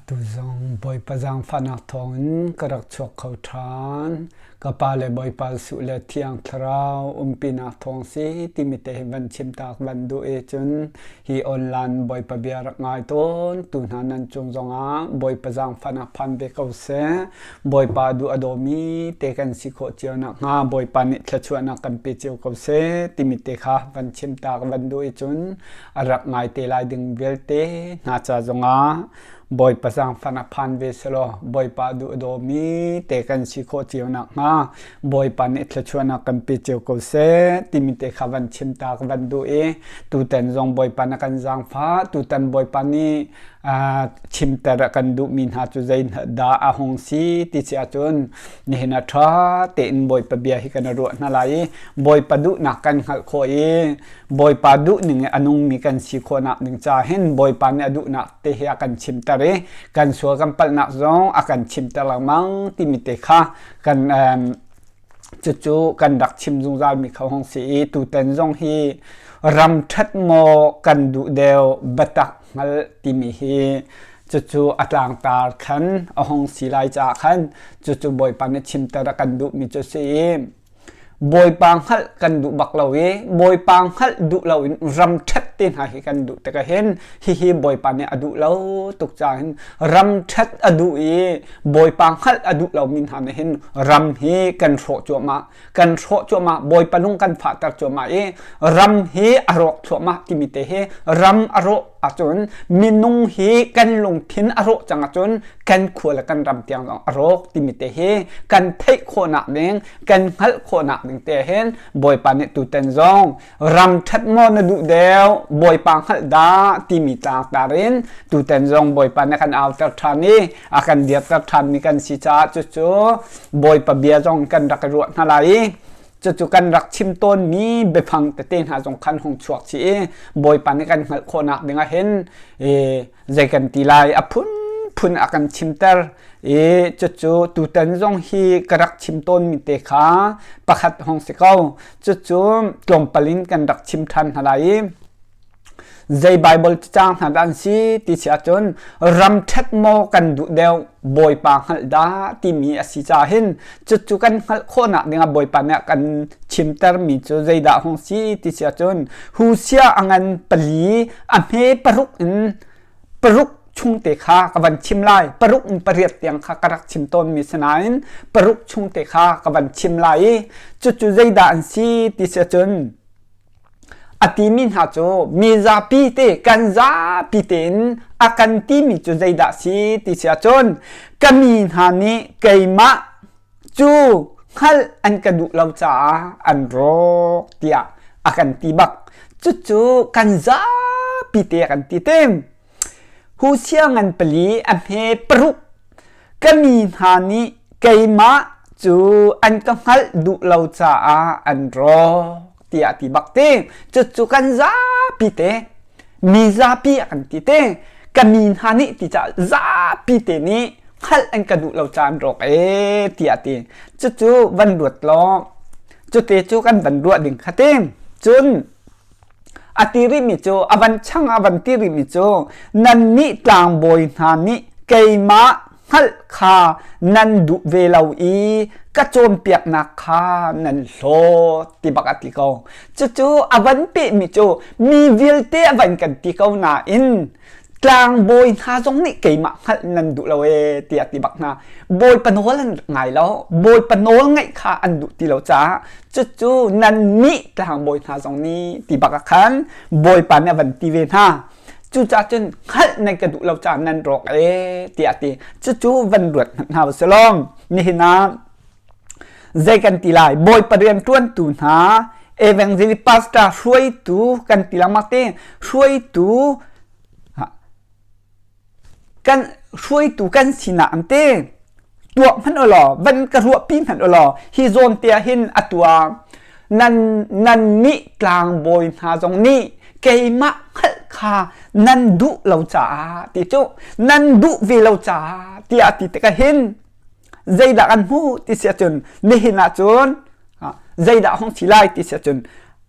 Atu zong Bawipa zaangfahnak thawngin ka rak chuak kho ṭhan. Ka pa le Bawipa Jesuh le Thiang Thlarau umpinak thawng si timi te hi van chim tak van duh i cun hi online Bawipa bia rak ngai tawn tu hna nan cung zongah Bawipa zaangfahnak phan ve ko seh. Bawipa duh a dawmi te kan si khawh cio nakhnga Bawipa nih thluachuahnak kan pe cio ko seh timi te kha van chim tak van duh i cun a rak ngai te lai ding vialte hna ca zongah Bawipa zaangfahnak phan ve selaw Bawipa duh a dawmi te kan si khawh cio nakhnga Bawipa nih thluachuahnak kan pe cio ko seh timi te kha van chim ta ka van duh i tutan zong Bawipa na kan zaangfah tutan Bawipa nih chimter a kan duhmi hna cu zei dah a hung si ti si ahcun nihin ah ṭha tein Bawipa bia hi kan ruah hna lai i Bawipa duhnak kan hngalh khawh i Bawipa duhning i a nungmi kan si khawhnak ding ca hin Bawipa nih a duhnak te hi a kan chimter i kan sual kan palhnak zong a kan chimter lengmang timi te kha kan cucu kan rak chim zungzalmi kha hung si i tutan zong hi ram ṭhat maw kan duh deuh biatak hngalh timi hi cucu a tlangtar khan a hung si lai caah khan cucu Bawipa nih chimter a kan duhmi cu si i Bawipa hngalh kan duh bak lo i Bawipa hngalh duh loin ram ṭhat te hna hi kan duh tikah hin hihi Bawipa nih a duh lo tuk caah hin ram ṭhat a duh i Bawipa hngalh a duh lomi hna nih hin ram hi kan hrawh cuahmah kan hrawh cuahmah Bawipa lung kan fahter cuahmah i ram hi a rawk thluahmah timi te hi ram a rawh ahcun minung hi kan lungthin a rawh cang ahcun kan khua le kan ram tiang zong a rawk timi te hi kan theih khawhnak ding kan hngalh khawhnak ding te hin Bawipa nih tutan zong ram ṭhat maw na duh deuh Bawipa hngalh dah timi tlangtar in tutan zong Bawipa nih kan auter ṭhan i a kan dirter ṭhanmi kan si caah cucu Bawipa bia zong kan rak i ruah hna lai i cucu kan rak chim tawnmi biafang tete hna zong khan hung chuak chih i Bawipa nih kan hngalh khawhnak ding ah hin zei kan ti lai a phunphun a kan chimter i cucu tutan zong hi ka rak chim tawnmi te kha pakhat hong si ko cucu tlawmpal in kan rak chim ṭhan hna lai i zei Bible cacang hna dah an si ti si ahcun ram ṭhat maw kan duh deuh Bawipa hngalh dah timi a si caah hin cucu kan hngalh khawhnak dingah Bawipa nih a kan chimtermi cu zeidah hung si ti si ahcun Husia a ngan pali a hme paruk in paruk chung te kha ka van chim lai paruk in pariat tiang kha ka rak chim tawnmi si nain paruk chung te kha ka van chim lai i cucu zeidah an si ti si ahcun A timi hna cu mi zapi te kan zapi tein a kan timi cu zeidah si ti si ahcun ka mi hna nih keimah cu hngalh an ka duh lo caah an rawk tiah a kan ti bak. Cucu kan zapi te a kan ti te. Husia ngan pali a hme paruk ka mi hna nih keimah cu an ka hngalh duh lo caah an rawk tiah a ti bak te. Cucu kan zapi te mi zapi a kan ti te. Ka mi hna nih ti caah zapi te nih hngalh an ka duh lo caah an rawk ee tiah a ti. Cucu van ruat law cute cu kan van ruah ding kha te. Cun A ti rihmi cu a van chang a van ti rihmi cu nannih tlangbawi hna nih keimah hngalh kha nan duh ve lo i ka cawnpiaknak kha nan hlawt ti bak a ti ko. Cucu a van pehmi cu mi vialte a van kan ti ko nain tlangbawi hna zong nih keimah hngalh nan duh lo ee tiah ti bak hna. Bawipa nawl an ngai lo. Bawipa nawl ngaih kha an duh ti lo caah cucu nannih tlangbawi hna zong nih ti bak ah khan Bawipa nih a van ti ve hna. Cucaah cun hngalh nan ka duh lo caah nan rawk ee tiah a ti. Cucu van ruat hmanh hna usih law nihin ah zei kan ti lai Bawipa rianṭuantu hna evangelist pastor hruaitu kan ti lengmang te hruaitu kan hruaitu kan sinak an te tuah hmanh u law van ka ruahpi hmanh u law hi zawn te ah hin a tua nan nan nih tlangbawi hna zong nih keimah hngalh kha nan duh lo caah ti cu nan duh ve lo caah tiah ti tikah hin zeidah kan hmuh ti si ahcun nihin ahcun zeidah hong si lai ti si ahcun.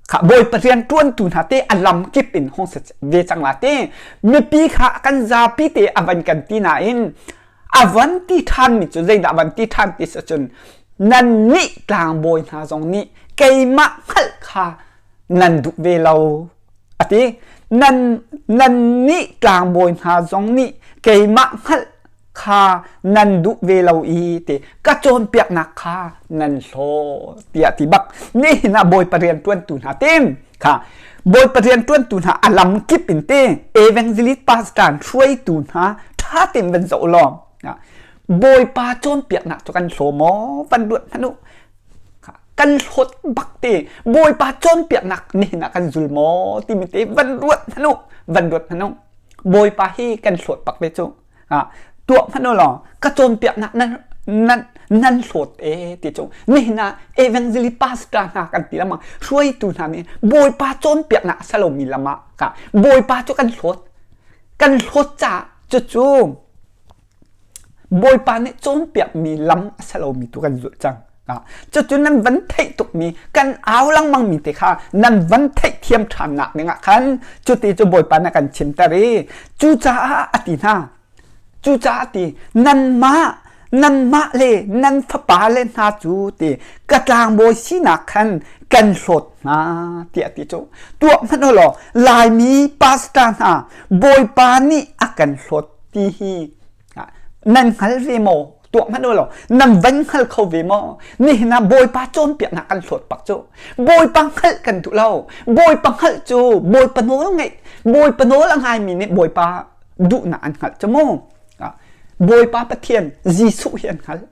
Kha Bawipa rianṭuantu hna te a lam kip in hung si ve cang la te. Mipi kha kan zapi te a van kan ti nain a van ti ṭhanmi cu zeidah van ti ṭhan ti si cun nannih tlangbawi hna zong nih keimah hngalh kha nan duh ve lo a ti. Nan nannih tlangbawi hna zong nih keimah hngalh kha nan duh ve lo i ti ka cawnpiaknak kha nan hlaw tiah ti bak nihin ah Bawipa rian ṭuantu hna tim kha Bawipa rian ṭuantu hna a lam kip in te evangelist pastor hruaitu hna ṭha tein van zoh law Bawipa cawnpiaknak cu kan hlaw maw van ruat hmanh u kan hlawt bak te Bawipa cawnpiaknak nihin ah kan zul maw timi te van ruat hmanh u van ruat hmanh u Bawipa hi kan hlawt bak ve cu tuah hmanh u law ka cawnpiaknak nan nan nan hlawt e ti cu nihin ah evangelist pastor hna kan ti lama hruaitu hna nih Bawipa cawnpiaknak a si lomi lam ah ka Bawipa cu kan hlawt kan hlawt caah cucu Bawipa nih cawnpiakmi lam a si lomi tu kan zulh cang. Cucu nan van theih tukmi kan au lengmangmi te kha nan van theihthiam ṭhannak dingah khan cuti cu Bawipa nih a kan chimter i cucaah a ti hna. Cucaah a ti nanmah nanmah le nan fapale hna cu ti ka tlangbawi sinak khan kan hlawt hna tiah a ti cu. Tuah hmanh u law Laimi pastor hna Bawipa nih a kan hlawt ti hi nan hngal ve maw tuah hmanh u law nan van hngal kho ve maw nihin ah Bawipa cawnpiaknak kan hlawt bak cu Bawipa hngalh kan duh lo Bawipa hngalh cu Bawipa nawl ngaih Bawipa nawl a ngaimi nih Bawipa duhnak an hngalh cu mu Bawipa Pathian Jesuh hi an hngalh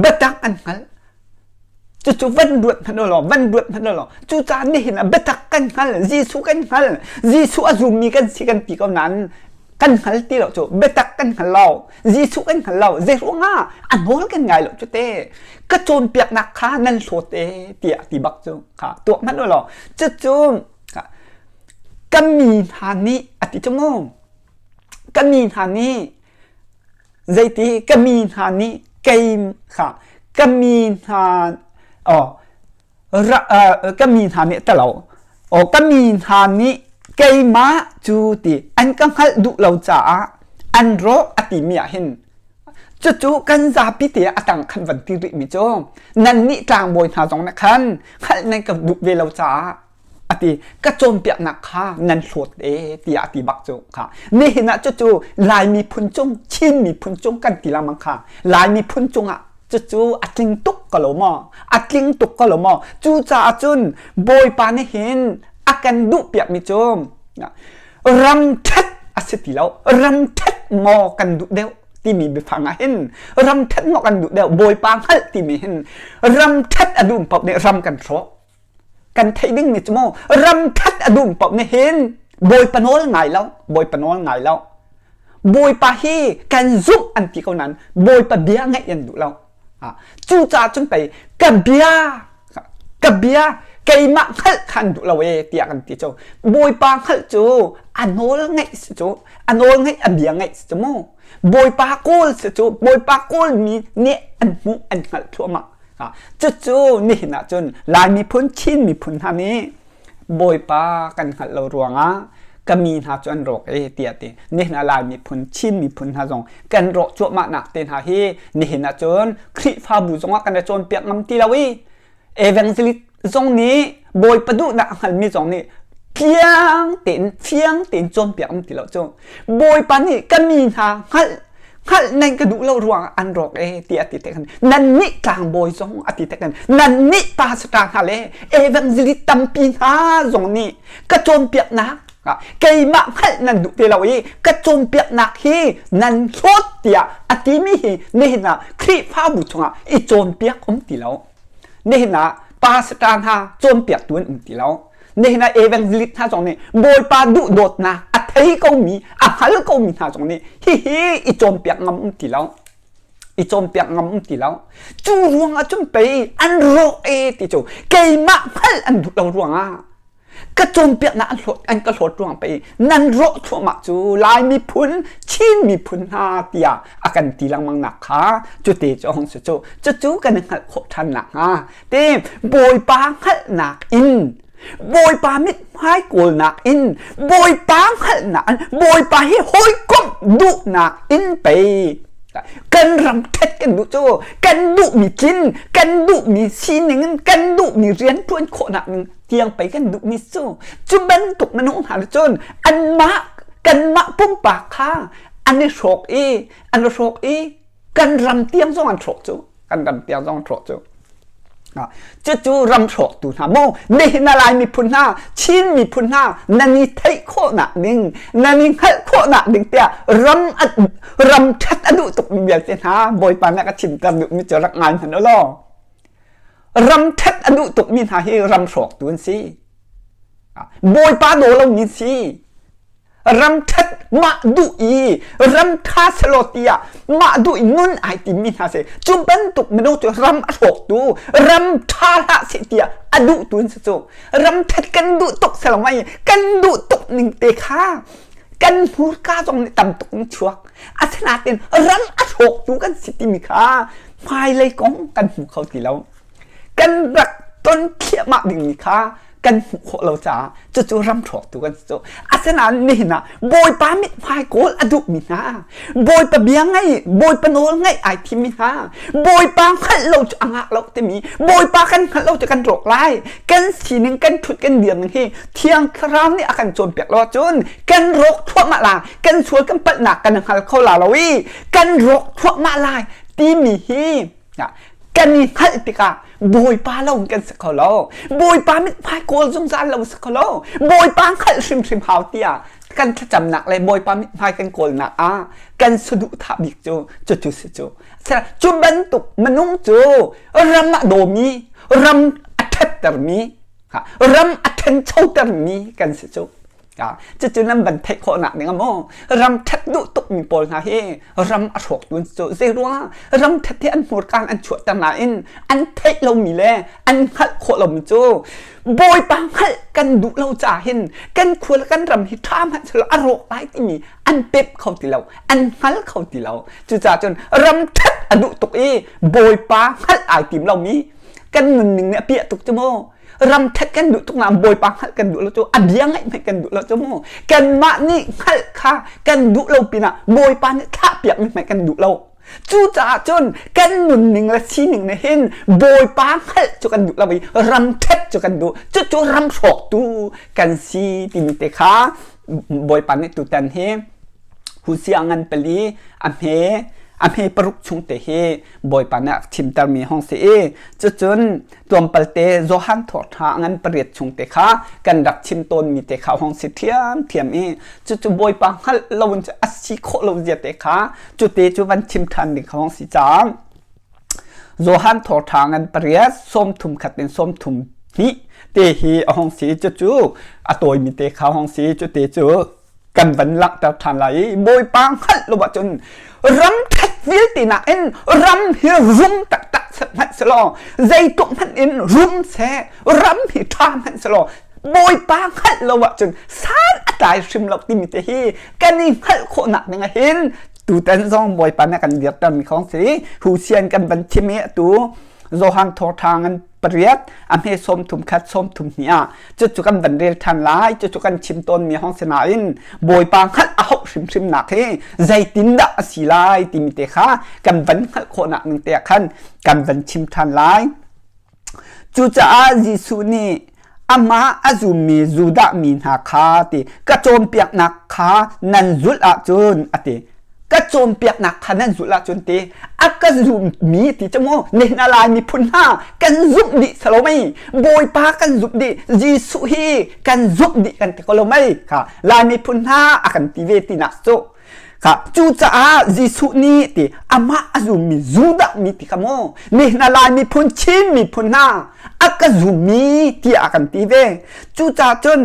biatak an hngalh Cucu van ruat hmanh u law, van ruat hmanh u law, cucaah nihin ah biatak kan hngal, Jesuh kan hngal, Jesuh a zummi kan si kan ti ko nain kan hngal ti lo cu, biatak kan hngal lo, Jesuh kan hngal lo, zei ruangah a nawl kan ngai lo cu te, ka cawnpiaknak kha nan hlawt e tiah ti bak cu kha tuah hmanh u law, cucu ka mi hna nih a ti cu mu, ka mi hna nih Zeiti ka mi hna nih kei kha ka mi hna oh ra, uh, ka mi hna nih talo oh ka mi hna nih keimah cu ti an ka hngalh duh lo caah an rawh a timi ah hin cucu kan zapi te a tang khan van ti rih mi cu nan nih tlangbawi hna zong nih khan hngalh nan ka duh ve lo caah a ti ka cawnpiaknak kha nan hlawt e tiah a ti bak cu kha nihin ah cucu Lai miphun cung Chin miphun cung kan ti lengmang kha Lai miphun cungah cucu a tling tuk ko lo maw a tling tuk ko lo maw cucaah cun Bawipa nih hin a kan duhpiak mi cu ram ṭhat a si ti lo ram ṭhat maw kan duh deuh timi biafang ah hin ram ṭhat maw kan duh deuh Bawipa hngalh timi hin ram ṭhat a duh paoh nih ram kan hrawh Kan theih dingmi cu mu ram that a dum paoh nih hin Bawipa nawl ngai lo, Bawipa nawl ngai lo. Bawipa hi kan zumh an ti ko nain Bawipa bia ngaih an duh lo. Cucaah cun pei ka bia ka bia keimah hngalh kha an duh lo e tiah kan ti cu. Bawipa hngalh cu a nawl ngaih si cu, a nawl ngaih a bia ngaih si cu mu. Bawipa kawl si cu, Bawipa kawlmi nih an hmuh an hngalh thluahmah. Cucu nihin ah cun Lai miphun, Chin miphun hna nih Bawipa kan hngalh lo ruangah ka mi hna cu an rawk e tiah ti. Nihin ah Lai miphun, Chin miphun hna zong kan rawh cuahmah nak te hna hi nihin ah cun Khrihfabu zongah kan i cawnpiak ngam ti lo i evangelist zong nih Bawipa duhnak a hngalmi zong nih tliang tein fiang tein cawnpiak um ti lo cu Bawipa nih ka mi hna hngalh hngalh nan ka duh lo ruangah an rawk e ti a ti te khan nan nih tlangbawi zong a ti te khan nan nih pastor hna le evangelist tampi hna zong nih ka cawnpiaknak keimah hngalh nan duh te lo i ka cawnpiaknak hi nan hlawt tiah a timi hi nihin ah Khrihfabu chungah i cawnpiak um ti lo nihin ah pastor hna cawnpiaktu an um ti lo nihin ah evangelist hna zong nih Bawipa duhdawtnak a thei komi a hngal komi hna zong nih hihi i cawnpiak ngam um ti lo i cawnpiak ngam um ti lo cu ruangah cun pei an rawk e ti cu keimah hngalh an duh lo ruangah ka cawnpiaknak an hlawt an ka hlawt ruang pei nan rawh thluahmah cu Lai miphun Chin miphun hna tiah a kan ti lengmang nak kha cute cu hong si cu cucu kan i hngalh khawh ṭhan nak hnga te Bawipa hngalhnak in. Bawipa mithmai kawlnak in Bawipa hngalhnak in Bawipa hi hawikomh duhnak in pei kan ram ṭhat kan duh cu kan duhmi tlin kan duhmi sining in kan duhmi rian ṭuan khawhnak ning tiang pei kan duhmi cu cu bantuk minung hna cun anmah kanmah pumpak kha an i hrawk i an i hrawk i kan ram tiang zong an hrawk cu kan ram tiang zong an hrawk cu cucu ram hrawktu hna mu nihin na Lai miphun hna Chin miphun hna nan i theih khawhnak ding nan i hngalh khawhnak ding tiah ram ram ṭhat a duh tuk mi vialte hna Bawipa nih a ka chimter duhmi cu rak ngai hmanh u law ram ṭhat a duh tukmi hna hi ram hrawktu an si Bawipa daw lomi si ram ṭhat mah duh i ram ṭha selaw tiah mah duh i nun ai timmi hna si cu bantuk minung cu ram a hrawktu ram ṭha hlah seh tiah a duhtu an si cu ram ṭhat kan duh tuk selaw mai kan duh tuk ning te kha kan hmurka zong nih tam tuk in chuak asinain ram a hrawktu kan si timi kha hmailei kong kan hmu kho ti lo kan rak ton thliahmah dingmi kha kan hmuh khawh lo caah cucu ram hrawktu kan si cu asinain nihin ah Bawipa mithmai kawl a duhmi hna Bawipa bia ngai Bawipa nawl ngaih ai thimmi hna Bawipa hngalh lo cu a ngah lo timi Bawipa kan hngalh lo cu kan rawk lai kan sining kan thut kan dir ning hi Thiang Thlarau nih a kan cawnpiak lo ahcun kan rawk thluahmah la kan sual kan palhnak kan hngal kho la lo i kan rawk thluahmah lai timi hi kan i hngalh tikah Bawipa lo kan si kho lo Bawipa mithmai kawl zungzal lo si kho lo Bawipa hngalh hrimhrim hau tiah kan thlacamnak le Bawipa mithmai kan kawlnak ah kan saduhthah bik cu cucu si cu cu bantuk minung cu ram a dawmi ram a ṭhattermi ram a ṭhanchotermi kan si cu Cucu nan van theih khawhnak ding ah maw ram ṭhat duh tukmi pawl hna hi ram a hrawktu an si cu. Zeiruangah ram ṭhat hi an hmurka an chuahter nain an theih lomi le an hngalh khawh lomi cu Bawipa hngalh kan duh lo caah hin kan khua le kan ram hi ṭha hmanh sehlaw a rawk lai timi an pemh kho ti lo, an hngal kho ti lo. Cucaah cun ram ṭhat a duh tuk i Bawipa hngalh ai tim lomi kan nunning nih a piah tuk cu mu. Ram ṭhat kan duh tuk nain Bawipa hngalh kan duh lo cu a bia ngaih hmanh kan duh lo cu mu kanmah nih hngalh kha kan duh lo pinah Bawipa nih thlahpiak mi hmanh kan duh lo cucaah cun kan nunning le sining nih hin Bawipa hngalh cu kan duh lo i ram ṭhat cu kan duh cucu ram hrawktu kan si timi te kha Bawipa nih tutan hi Husia ngan pali a hme a hme paruk chung te hi Bawipa nih a chimtermi hong si i cucun Tlawmpalte Johan thawhṭha ngan pariat chung te kha kan rak chim tawnmi te kha hong si ṭhiamṭhiam i cucu Bawipa hngalh lo in cu a si khawh lo zia te kha cute cu van chim ṭhan ding kha hong si cang. Johan thawhṭha ngan pariat 30 khat in 32 te hi a hong si cucu a tawimi te kha hong si cute cu kan van langhter ṭhan lai i Bawipa hngalh lo ahcun ram ṭhat vialte nakin ram hi rum taktak hmanh selaw zeitluk hmanh in rum seh ram hi ṭha hmanh selaw Bawipa hngalh lo ahcun san a tlai hrim lo timi te hi kan i hngalh khawhnak ding ah hin tutan zong Bawipa nih a kan dirtermi khong si Husian kan van chim i atu Johan thawṭha ngan pariat a hme 30 khat 32 ah cucu kan van rel ṭhan lai cucu kan chim tawnmi hong si nain Bawipa hngalh a hauh hrimhrim nak hi zeitindah a si lai timi te kha kan van hngalh khawhnak ning te ah khan kan van chim ṭhan lai cucaah Jesuh nih amah a zummi Judah mi hna kha ti ka cawnpiaknak kha nan zulh ahcun a ti ka cawnpiaknak kha nan zulh ahcun ti a ka zummi ti cu mu nihin a Lai miphun hna kan zumh dih salo mei Bawipa kan zumh dih Jesuh hi kan zumh dih kan ti ko lo mei kha Lai miphun hna a kan ti ve tinak cu Kha cucaah Jesuh nih ti amah a zummi Judah mi ti kha mu nihin a Lai miphun Chin miphun hna a ka zummi tiah a kan ti ve. Cucaah cun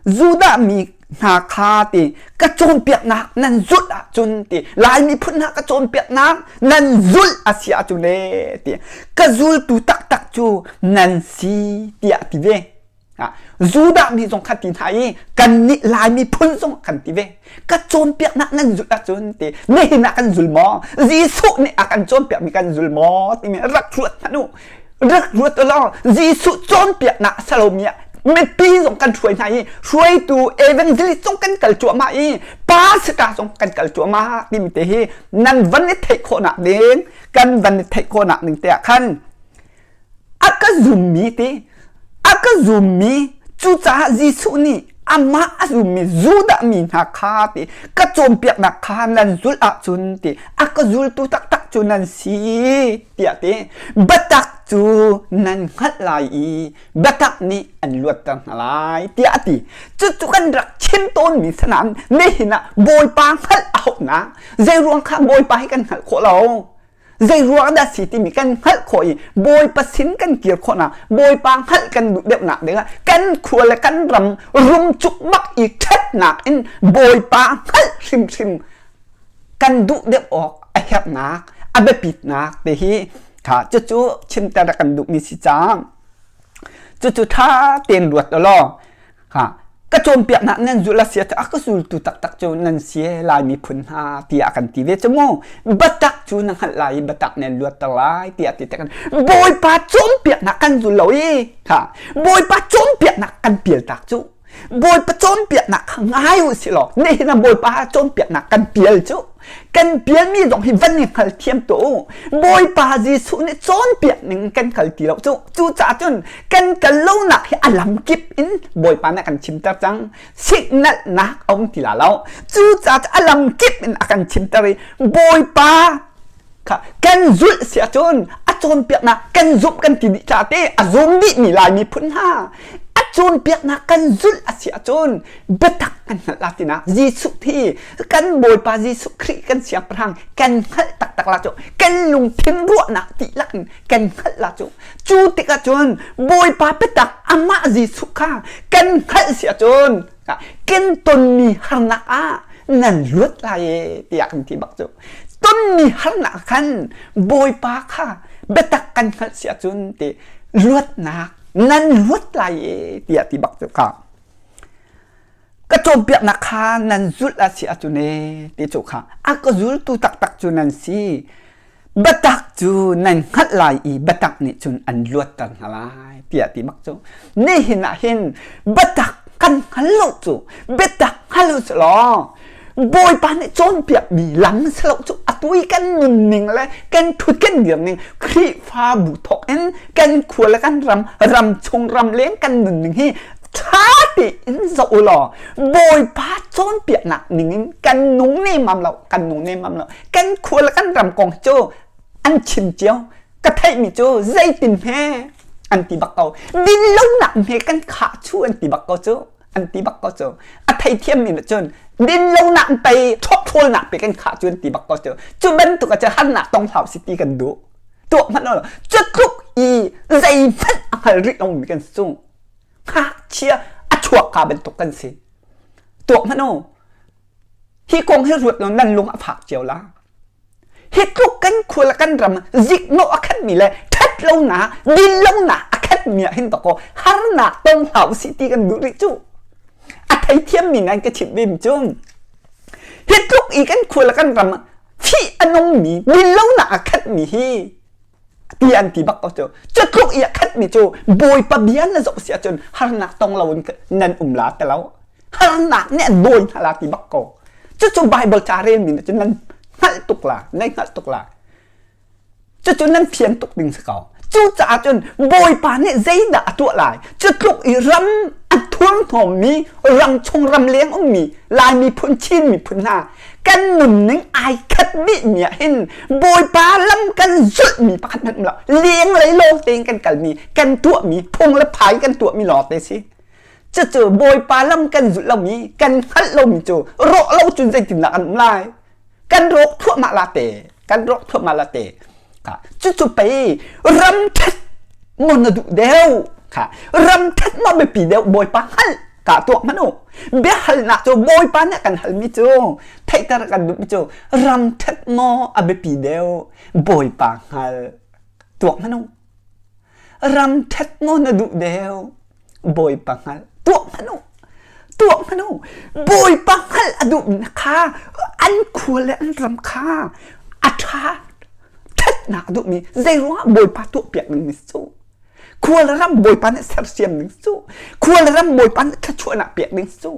Judah mi hna kha ti ka cawnpiaknak nan zulh ahcun ti Lai miphun hna ka cawnpiaknak nan zulh a si ahcun le ti ka zultu taktak cu nan si tiah a ti ve. Judah mi zong kha ti hna i kannih Lai miphun zong kan ti ve. Ka cawnpiaknak nan zulh ahcun ti nihin ah kan zul maw? Jesuh nih a kan cawnpiakmi kan zul maw? timi rak ruat hmanh u. Rak ruat u law Jesuh cawnpiaknak a si lomi ah Mipi zong kan hruai hna i hruaitu evangelist zong kan kal cuahmah i pastor zong kan kal cuahmah timi te hi nan van i theih khawhnak ding kan van i theih khawhnak ding te ah khan a ka zummi ti a ka zummi cucaah Jesuh nih amah a zummi Judah mi hna kha ti ka cawnpiaknak kha nan zulh ahcun ti a ka zultu taktak cu nan si tiah ti biatak cu nan hngalh lai i biatak nih an luatter hna lai tiah a ti. Cucu kan rak chim tawnmi sanain nihin ah Bawipa hngalh a hauhnak zeiruang kha Bawipa hi kan hngalh khawh lo zei ruang dah si timi kan hngalh khawh i Bawipa sin kan kir khawhnak Bawipa hngalh kan duh deuhnak dingah kan khua le kan ram rum cukmak i ṭhatnak in Bawipa hngalh hrimhrim kan duh deuh awk a herhnak a biapitnak te hi kha cucu chimter kan duhmi si cang cucu ṭha tein ruat law Ha ka cawnpiaknak nan zulh a si a ka zultu taktak cu nan si Lai miphun hna tiah kan ti ve cu mu. Biatak cu na hngalh lai i biatak nih an luatter lai tiah ti kan Bawipa cawnpiaknak kan zul lo i ha Bawipa cawnpiaknak kan pialtak cu Bawipa cawnpiaknak kha ngai u si law nihin ah Bawipa cawnpiaknak kan pial cu kan pialmi zong hi van i hngal thiam tuah u. Bawipa Jesuh nih cawnpiak ning kan hngal ti lo cu. Cucaah cun kan kal lonak hi a lam kip in Bawipa nih a kan chimter cang. Siknalhnak a um ti la lo. Cucaah a lam kip in a kan chimter i Bawipa kha kan zulh si ahcun a cawnpiaknak kan zumh kan ti dih caah te a zum dihmi Lai miphun hna a cawnpiaknak kan zulh a si ahcun biatak kan hngalh la tinak Jesuh thi kan Bawipa Jesuh Khrih kan siangpahrang kan hngalh taktak la cu kan lungthin ruahnak dihlak in kan hngalh la cu cu tikah cun Bawipa biatak amah Jesuh kha kan hngalh si ahcun kan tonmi harnak ah nan luat lai e tiah kan ti bak cu tonmi harnak khan Bawipa kha biatak kan hngalh si ahcun ti luatnak nan luat lai e tiah ti bak cu kha ka cawnpiaknak kha nan zulh a si ahcun e ti cu kha a ka zultu taktak cu nan si biatak cu nan hngalh lai i biatak nih cun an luatter hna lai tiah ti bak cu nihin ah hin biatak kan hngal lo cu biatak hngal u law Bawipa nih cawnpiakmi lam si lo cu atu i kan nunning le kan thut kan dir ning Khrihfabu thawk in kan khua le kan ram ram chung ram leng kan nunning hi ṭha tein zoh u law Bawipa cawnpiaknak ning in kan nung nemam lo kan nung nemam lo kan khua le kan ram kong cu an chim cio ka theihmi cu zeitin hme an ti bak ko din lonak hme kan khah chu an ti bak ko cu an ti bak ko cu a theithiam mi nih cun din lonak pei ṭhawkṭhawlnak pe kan khah cu an ti bak ko cu cu bantuk ah cun harnak tong hlah si ti kan duh tuah hmanh lo cu tluk i zeihmanh a hngal rih lomi kan si cu ngakchia a chuak ka bantuk kan si tuah hmanh u hi kong hi ruat lo nan lung a fak cio la Hi tluk kan khua le kan ram ziknawh a khatmi le ṭhat lonak, din lonak a khatmi ah hin dakaw harnak tong hlah usih ti kan duh rih cu. A theithiammi nan ka chimh ve mi cu hi tluk i kan khua le kan ram fih a nungmi, din lonak a khatmi hi ti an ti bak ko cu. Cu tluk i a khatmi cu Bawipa bia na zoh si ahcun harnak tong loin nan um la ti lo. Harnak nih an dawi hna la ti bak ko. Cucu Bible ca relmi nih cun nan hngalh tuk la, nan hngalh tuk la. Cucu nan fian tuk ding si ko. Cucaah cun Bawipa nih zeidah a tuah lai? Cu tluk i ram a thurhnawmmi, ram chung ram leng ummi Lai miphun, Chin miphun hna kan nunning ai khat dihmi ah hin Bawipa lam kan zulhmi pakhat hmanh um lo. Leng lei lawng tein kan kalmi, kan tuahmi, phung le phai kan tuahmi lawng te si. Cucu Bawipa lam kan zulh lomi, kan hngalh lomi cu rawh lo cun zeitindah kan um lai? Kan rawk thluahmah la te, kan rawk thluahmah la te. Kha cucu pei ram ṭhat maw na duh deuh? Kha ram ṭhat maw biapi deuh Bawipa hngalh ka tuak hmanh u. Biahalnak cu Bawipa nih kan halmi cu theihter kan duhmi cu ram ṭhat maw a biapi deuh Bawipa hngalh tuak hmanh u. Ram ṭhat maw na duh deuh? Bawipa hngalh. Tuah hmanh u. Tuah hmanh u. Bawipa hngalh a duhmi kha an khua le an ram kha a ṭha ṭhatnak a duhmi zeiruangah Bawipa tuahpiak dingmi si cu. Khua le ram Bawipa nih sersiam ding cu. Khua le ram Bawipa nih thluachuahnak pek ding cu.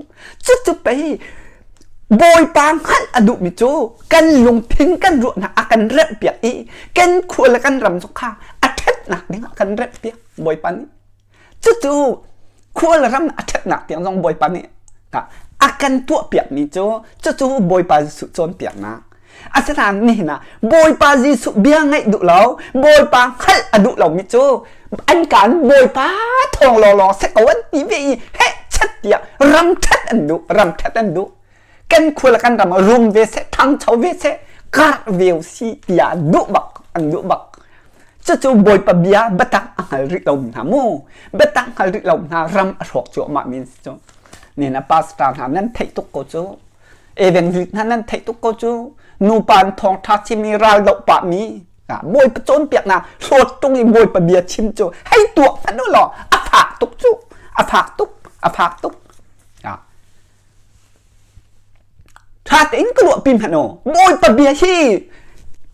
Cucu pei Bawipa hngalh a duhmi cu kan lungthin kan ruahnak a kan remhpiak i kan khua le kan ram zong kha a ṭhatnak ding ah kan remhpiak Bawipa nih. Cucu khua le ram a ṭhatnak tiang zong Bawipa nih a kan tuahpiakmi cu cucu Bawipa Jesuh cawnpiaknak. Asinain nihin ah Bawipa Jesuh bia ngaih duh lo, Bawipa hngalh a duh lomi cu an kaan Bawipa thawng lawnglawng seh ko an ti ve i heh chat tiah ram ṭhat an duh, ram ṭhat an duh. Kan khua le kan ram ah rum ve seh, ṭhangcho ve seh, karh ve usih tiah an duh bak, an duh bak. Cucu Bawipa bia biatak a hngal rih lomi hna mu. Biatak hngal rih lo hna ram a hrawk cuahmah mi an si cu. Nihin ah pastor hna nan theih tuk ko cu. Evangelist hna nan theih tuk ko cu. Nupa an thawngṭha chim i ral doh pahmi Bawipa cawnpiaknak hlawt tung i Bawipa bia chim cu hei tuak hmanh u law a fak tuk cu. A fak tuk. A fak tuk. Ṭha tein ka ruahpi hmanh u. Bawipa bia hi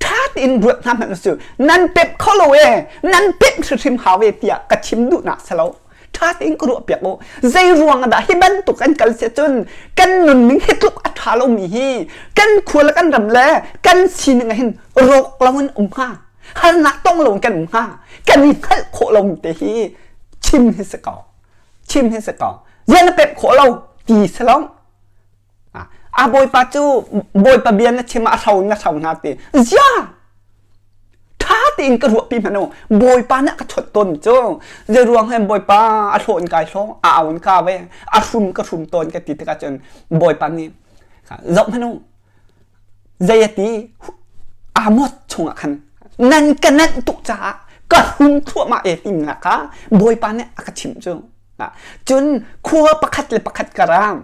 ṭha tein ruat hna hmanh u Nan pemh kho lo ee, nan pemh hrimhrim hau e tiah ka chim duhnak si lo. Ṭha tein ka ruahpiak u. Zei ruang ah dah hi bantuk kan kal si cun kan nunning hi tluk a ṭha lomi hi kan khua le kan ram le kan sining ah hin rawk loin um hnga. Harnak tong loin kan um hnga. Kan i hngalh khawh lomi te hi chim hi si ko. Chim hi si ko. Ziah na pemh khawh lo ti si lo. A bawipa cu bawipa bia na chim ah a hro na hro hna ti. Zia! Ṭha tein ka ruahpi hmanh u. Bawipa nih a ka chawnh tawn cu. Zei ruang hen bawipa a hlaw in kai hlaw, a au in ka ve, a hrum ka hrum tawn ka ti tikah cun bawipa nih zoh hmanh u. Zei a ti Amos chungah khan nan ka nanh tuk caah ka hrum thluahmah e tinak kha bawipa nih a ka chimh cu. Cun khua pakhat le pakhat karah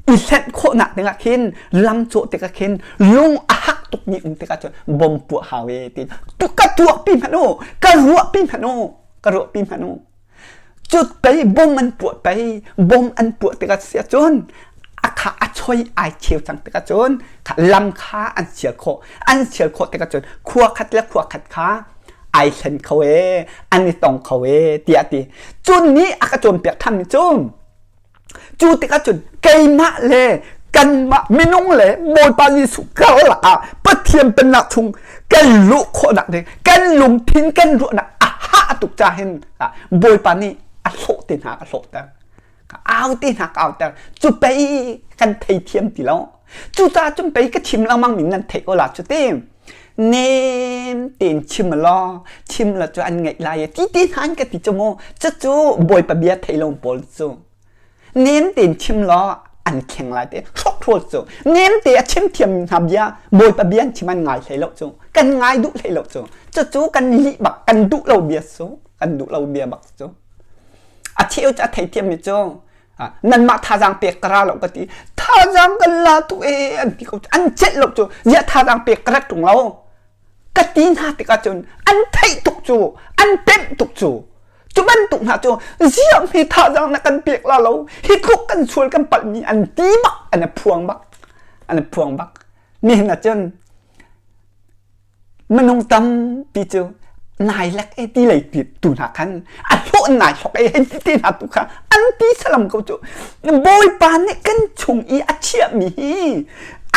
i hlenh khawhnak dingah khin lam cawh tikah khin lung a hak tukmi um tikah cun bom puah hau e ti ka tuakpi hmanh u ka ruahpi hmanh u ka ruahpi hmanh u cut pei bom an puah pei bom an puah tikah si ahcun a kha a choi ai cheu cang tikah cun lam kha an sial khawh an sial khawh tikah cun khua khat le khua khat kha ai hlen kho e an i tong kho e tiah ti cun nih a ka cawnpiak than cu cu tikah cun keimah le kanmah minung le Bawipa Jesuh karlak ah Pathian pennak chung kan luh khawhnak ding kan lungthin kan ruahnak a hah tuk ca hin Bawipa nih a hlawh te hna a hlawhter au te hna ka auter cu pei kan theithiam ti lo cucaah cun pei ka chim lengmang mi nan theih ko la cu te nem tein chim law chim la cu an ngaih lai ti ti hna an ka ti cu mu cucu bawipa bia thei lo pawl cu nem tein chim law an kheng lai te hrokhrawl cu nem te a chim thiam hna bia bawipa bia an chim an ngai hlei lo cu kan ngai duh hlei lo cu cucu kan lih bak kan duh lo bia cu kan duh lo bia bak cu a cheu cu a theithiam mi cu nanmah thazaang pek ka ra lo ka ti thazaang kan la tu e an ti ko an celh lo cu ziah thazaang pek ka rat ṭung lo ka ti hna tikah cun an theih tuk cu an pemh tuk cu cu bantuk hna cu ziah hme thazaang na kan pek la lo hi tluk kan sual kan palh mi an ti bak an phuang bak an phuang bak nihin ah cun Minung tampi cu nai lek e ti lei tu hna khan a hlawh nai hlok e hei ti hna tu kha an ti salam ko cu Bawipa nih kan chung i a chiahmi hi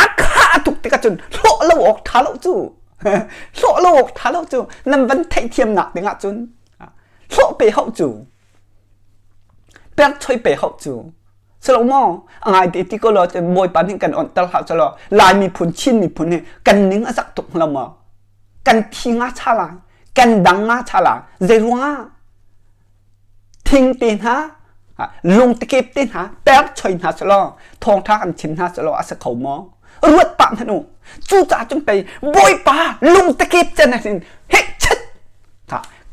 a khah tuk tikah cun hlawh lo awk ṭha lo cu hlawh lo awk ṭha lo cu nan van theihthiamnak dingah cun hlawh pe hauh cu pekchoi pe hauh cu Silo maw a ngai te ti ko law Bawipa nih kan onhter hlah selaw Lai miphun Chin miphun hi kan ning a zak tuk lo maw kan thi nga cha lai kan dang nga cha lai zei ruangah thing te hna lung tikep te hna per choi hna selaw thawngtha kan chim hna selaw a si kho maw ruat pah hmanh u cucaah cun pei Bawipa lung tikep cen hin heh chet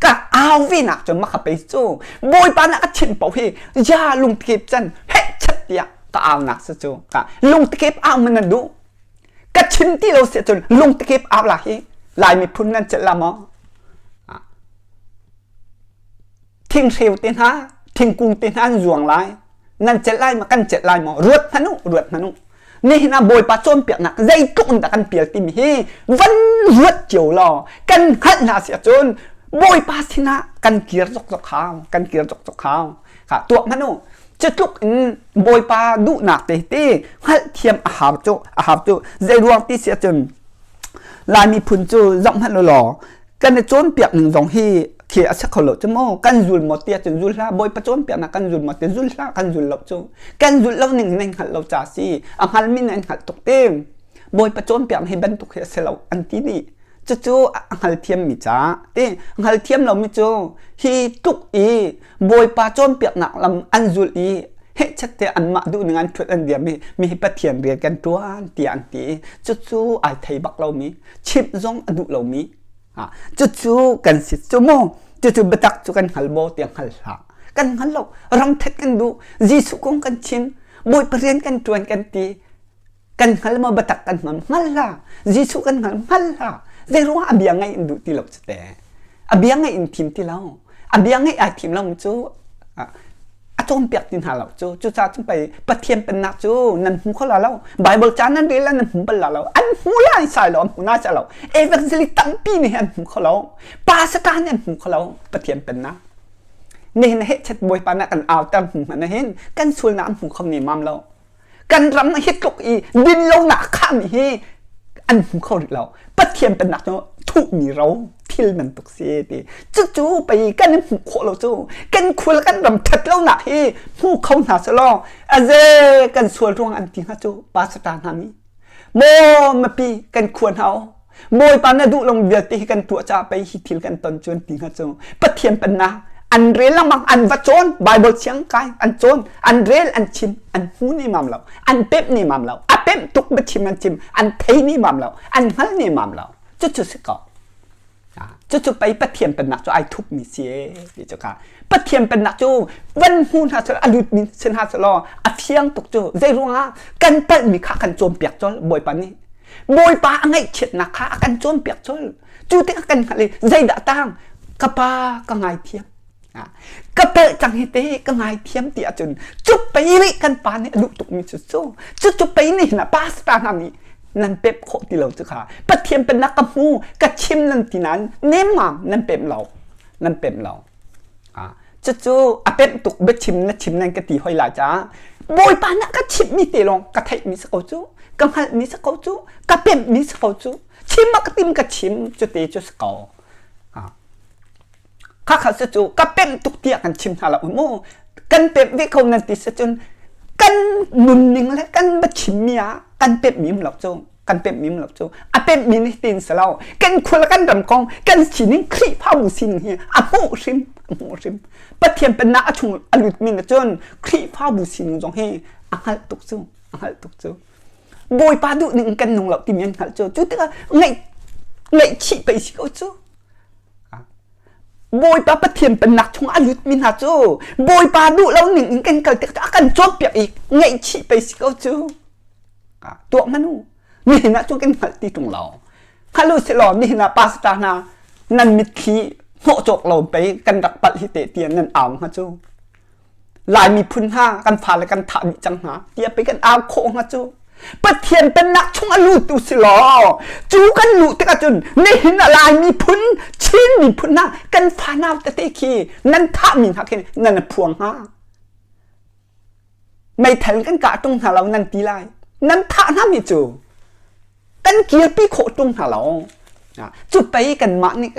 ka au ve nak cun maka pei cu bawipa na ka chimh paoh hi ya lungtikip can heh chat tiah ka au nak si cu ka lungtikip au man nan duh ka chim ti lo si cun lungtikip au la hi lai miphun nan celh la maw Thinghreu te hna, thingkung te hna an zuang lai. Nan celh lai maw? Kan celh lai maw? Ruat hmanh u, ruat hmanh u. Nihin ah Bawipa cawnpiaknak zeitluk in dah kan pial timi hi van ruat cio law kan hngalh hna si ahcun Bawipa sinah kan kir zokzok hau kan kir zokzok hau kha tuah hmanh u cu tluk in Bawipa duhnak te te hngalhthiam a hau cu a hau cu zei ruang ti si ahcun Lai miphun cu zoh hmanh u law kan i cawnpiak ning zong hi khi a si kho lo cu mu kan zul maw tiah cun zul hlah Bawipa cawnpiaknak kan zul maw ti zul hlah kan zul lo cu kan zulh lo ning nan hngalh lo ca si a hngalmi nan hngalh tuk te Bawipa cawnpiak hi bantuk hi a si lo an ti dih cucu a hngalthiammi ca ti hngalthiam lomi cu hi tluk i Bawipa cawnpiaknak lam an zulh i hehchet te anmah duhning an ṭhut an diam i mi hi Pathian rian kan ṭuan tiah an ti i cucu ai thei bak lomi chimh zong a duh lomi cucu kan si cu mu cucu biatak cu kan hngal maw tiah hngal hlah kan hngal lo ramthet kan duh Jesuh kong kan chim Bawipa rian kan ṭuan kan ti kan hngal maw biatak kan hngal hngal hlah Jesuh kan hngal hngal hlah zei ruangah a bia ngaih in duh ti lo cu te a bia ngaih in thim ti lo a bia ngaih ai thim lo cu a cawnpiak ti hna lo cu cucaah cun pei Pathian pennak cu nan hmu kho la lo Bible ca nan rel nan hmu bal la lo an hmu lai sai lo an hmu na sai lo evangelist tampi nih an hmu kho lo pastor nih an hmu kho lo Pathian pennak nihin hehchet bawipa na kan auter hmu hmanh hin kan sualnak an hmu kho ne mam lo kan ram hi tluk i dinlonak khami hi an hmu kho rih lo pathian pennak cu thuhmi ro thil bantuk si ti cucu pei kan i hmuh khawh lo cu kan khul kan ram that lonak hi hmu kho hna selaw aze kan sual ruang an ti hnga cu pastor hna nih maw mipi kan khua hna Bawipa na duh long vialte hi kan tuah caah pei hi thil kan ton cu an ti hnga cu Pathian pennak an rel lengmang an va cawn Bible thiang kai an cawn an rel an chim an hmu ne mam lo an pemh ne mam lo a pemh tuk biachim an chim an thei ne mam lo an hngal ne mam lo cucu si ko Cucu pei Pathian pennak cu ai thupmi si ee ti cu kha. Pathian pennak cu van hmu hna selaw a lutmi si hna selaw a fiang tuk cu zei ruangah kan palhmi kha kan cawnpiak colh Bawipa nih. Bawipa a ngaihchiatnak kha a kan cawnpiak colh. Cu tikah kan hngalh i zeidah tang ka pa ka ngaithiam. Ka palh cang hi te ka ngaithiam ti ahcun cu pei rih kan pa nih a duh tukmi cu cu cu cu pei nih hin pastor hna nih nan pep khawh ti lo cu kha Pathian pennak ka hmu ka chim nan ti nain nemmam nan pem lo nan pem lo cucu a pemh tuk biachim na chim nan ka ti hoi lai caah Bawipa na ka chimhmi te lawng ka theihmi si ko cu ka hngalhmi si ko cu ka pemhmi si ko cu chim a ka tim ka chim cu te cu si ko Khakha cu cu ka pemh tuk tiah kan chim hna lo mu. Kan pemh ve ko nan ti si cun kan nunning le kan va chimmi ah kan pemh mi um lo cu kan pemh mi um lo cu a pemh mi nih tin si lo kan khua kan ram kong kan sining Khrihfabu sining hi a hmuh hrim a hmuh hrim Pathian pennak a chung a lut mi na cun Khrihfabu sining zong hi a hngalh tuk cu a hngalh tuk cu Bawipa duh ning kan nung lo timi an hngalh cu cu tikah ngaih ngaihchih pei si ko cu Bawipa Pathian pennak chung a lutmi hna cu Bawipa duh lo ning in kan kal tik a kan cawnpiak i ngaihchih pei si ko cu. Tuah hmanh u. Nihin ah cun kan hngalh ti ṭung lo. Hngal u silaw nihin ah pastor hna nan mitthli hnawh cawk lo pei kan rak palh hi teh tiah nan au hnga cu. Lai miphun hna kan fale kan thah dih cang hna tiah pei kan au khawh hnga cu. Pathian pennak chung a lut u si law cu kan luh tikah cun nihin ah Lai miphun Chin miphun hna kan fanau tete khi nan thahmi hna khi nan phuang hnga. Meithal kan kah tung hna lo nan ti lai. Nan thah hna mi cu kan kirpi khawh ṭung hna lo cu pei kanmah nih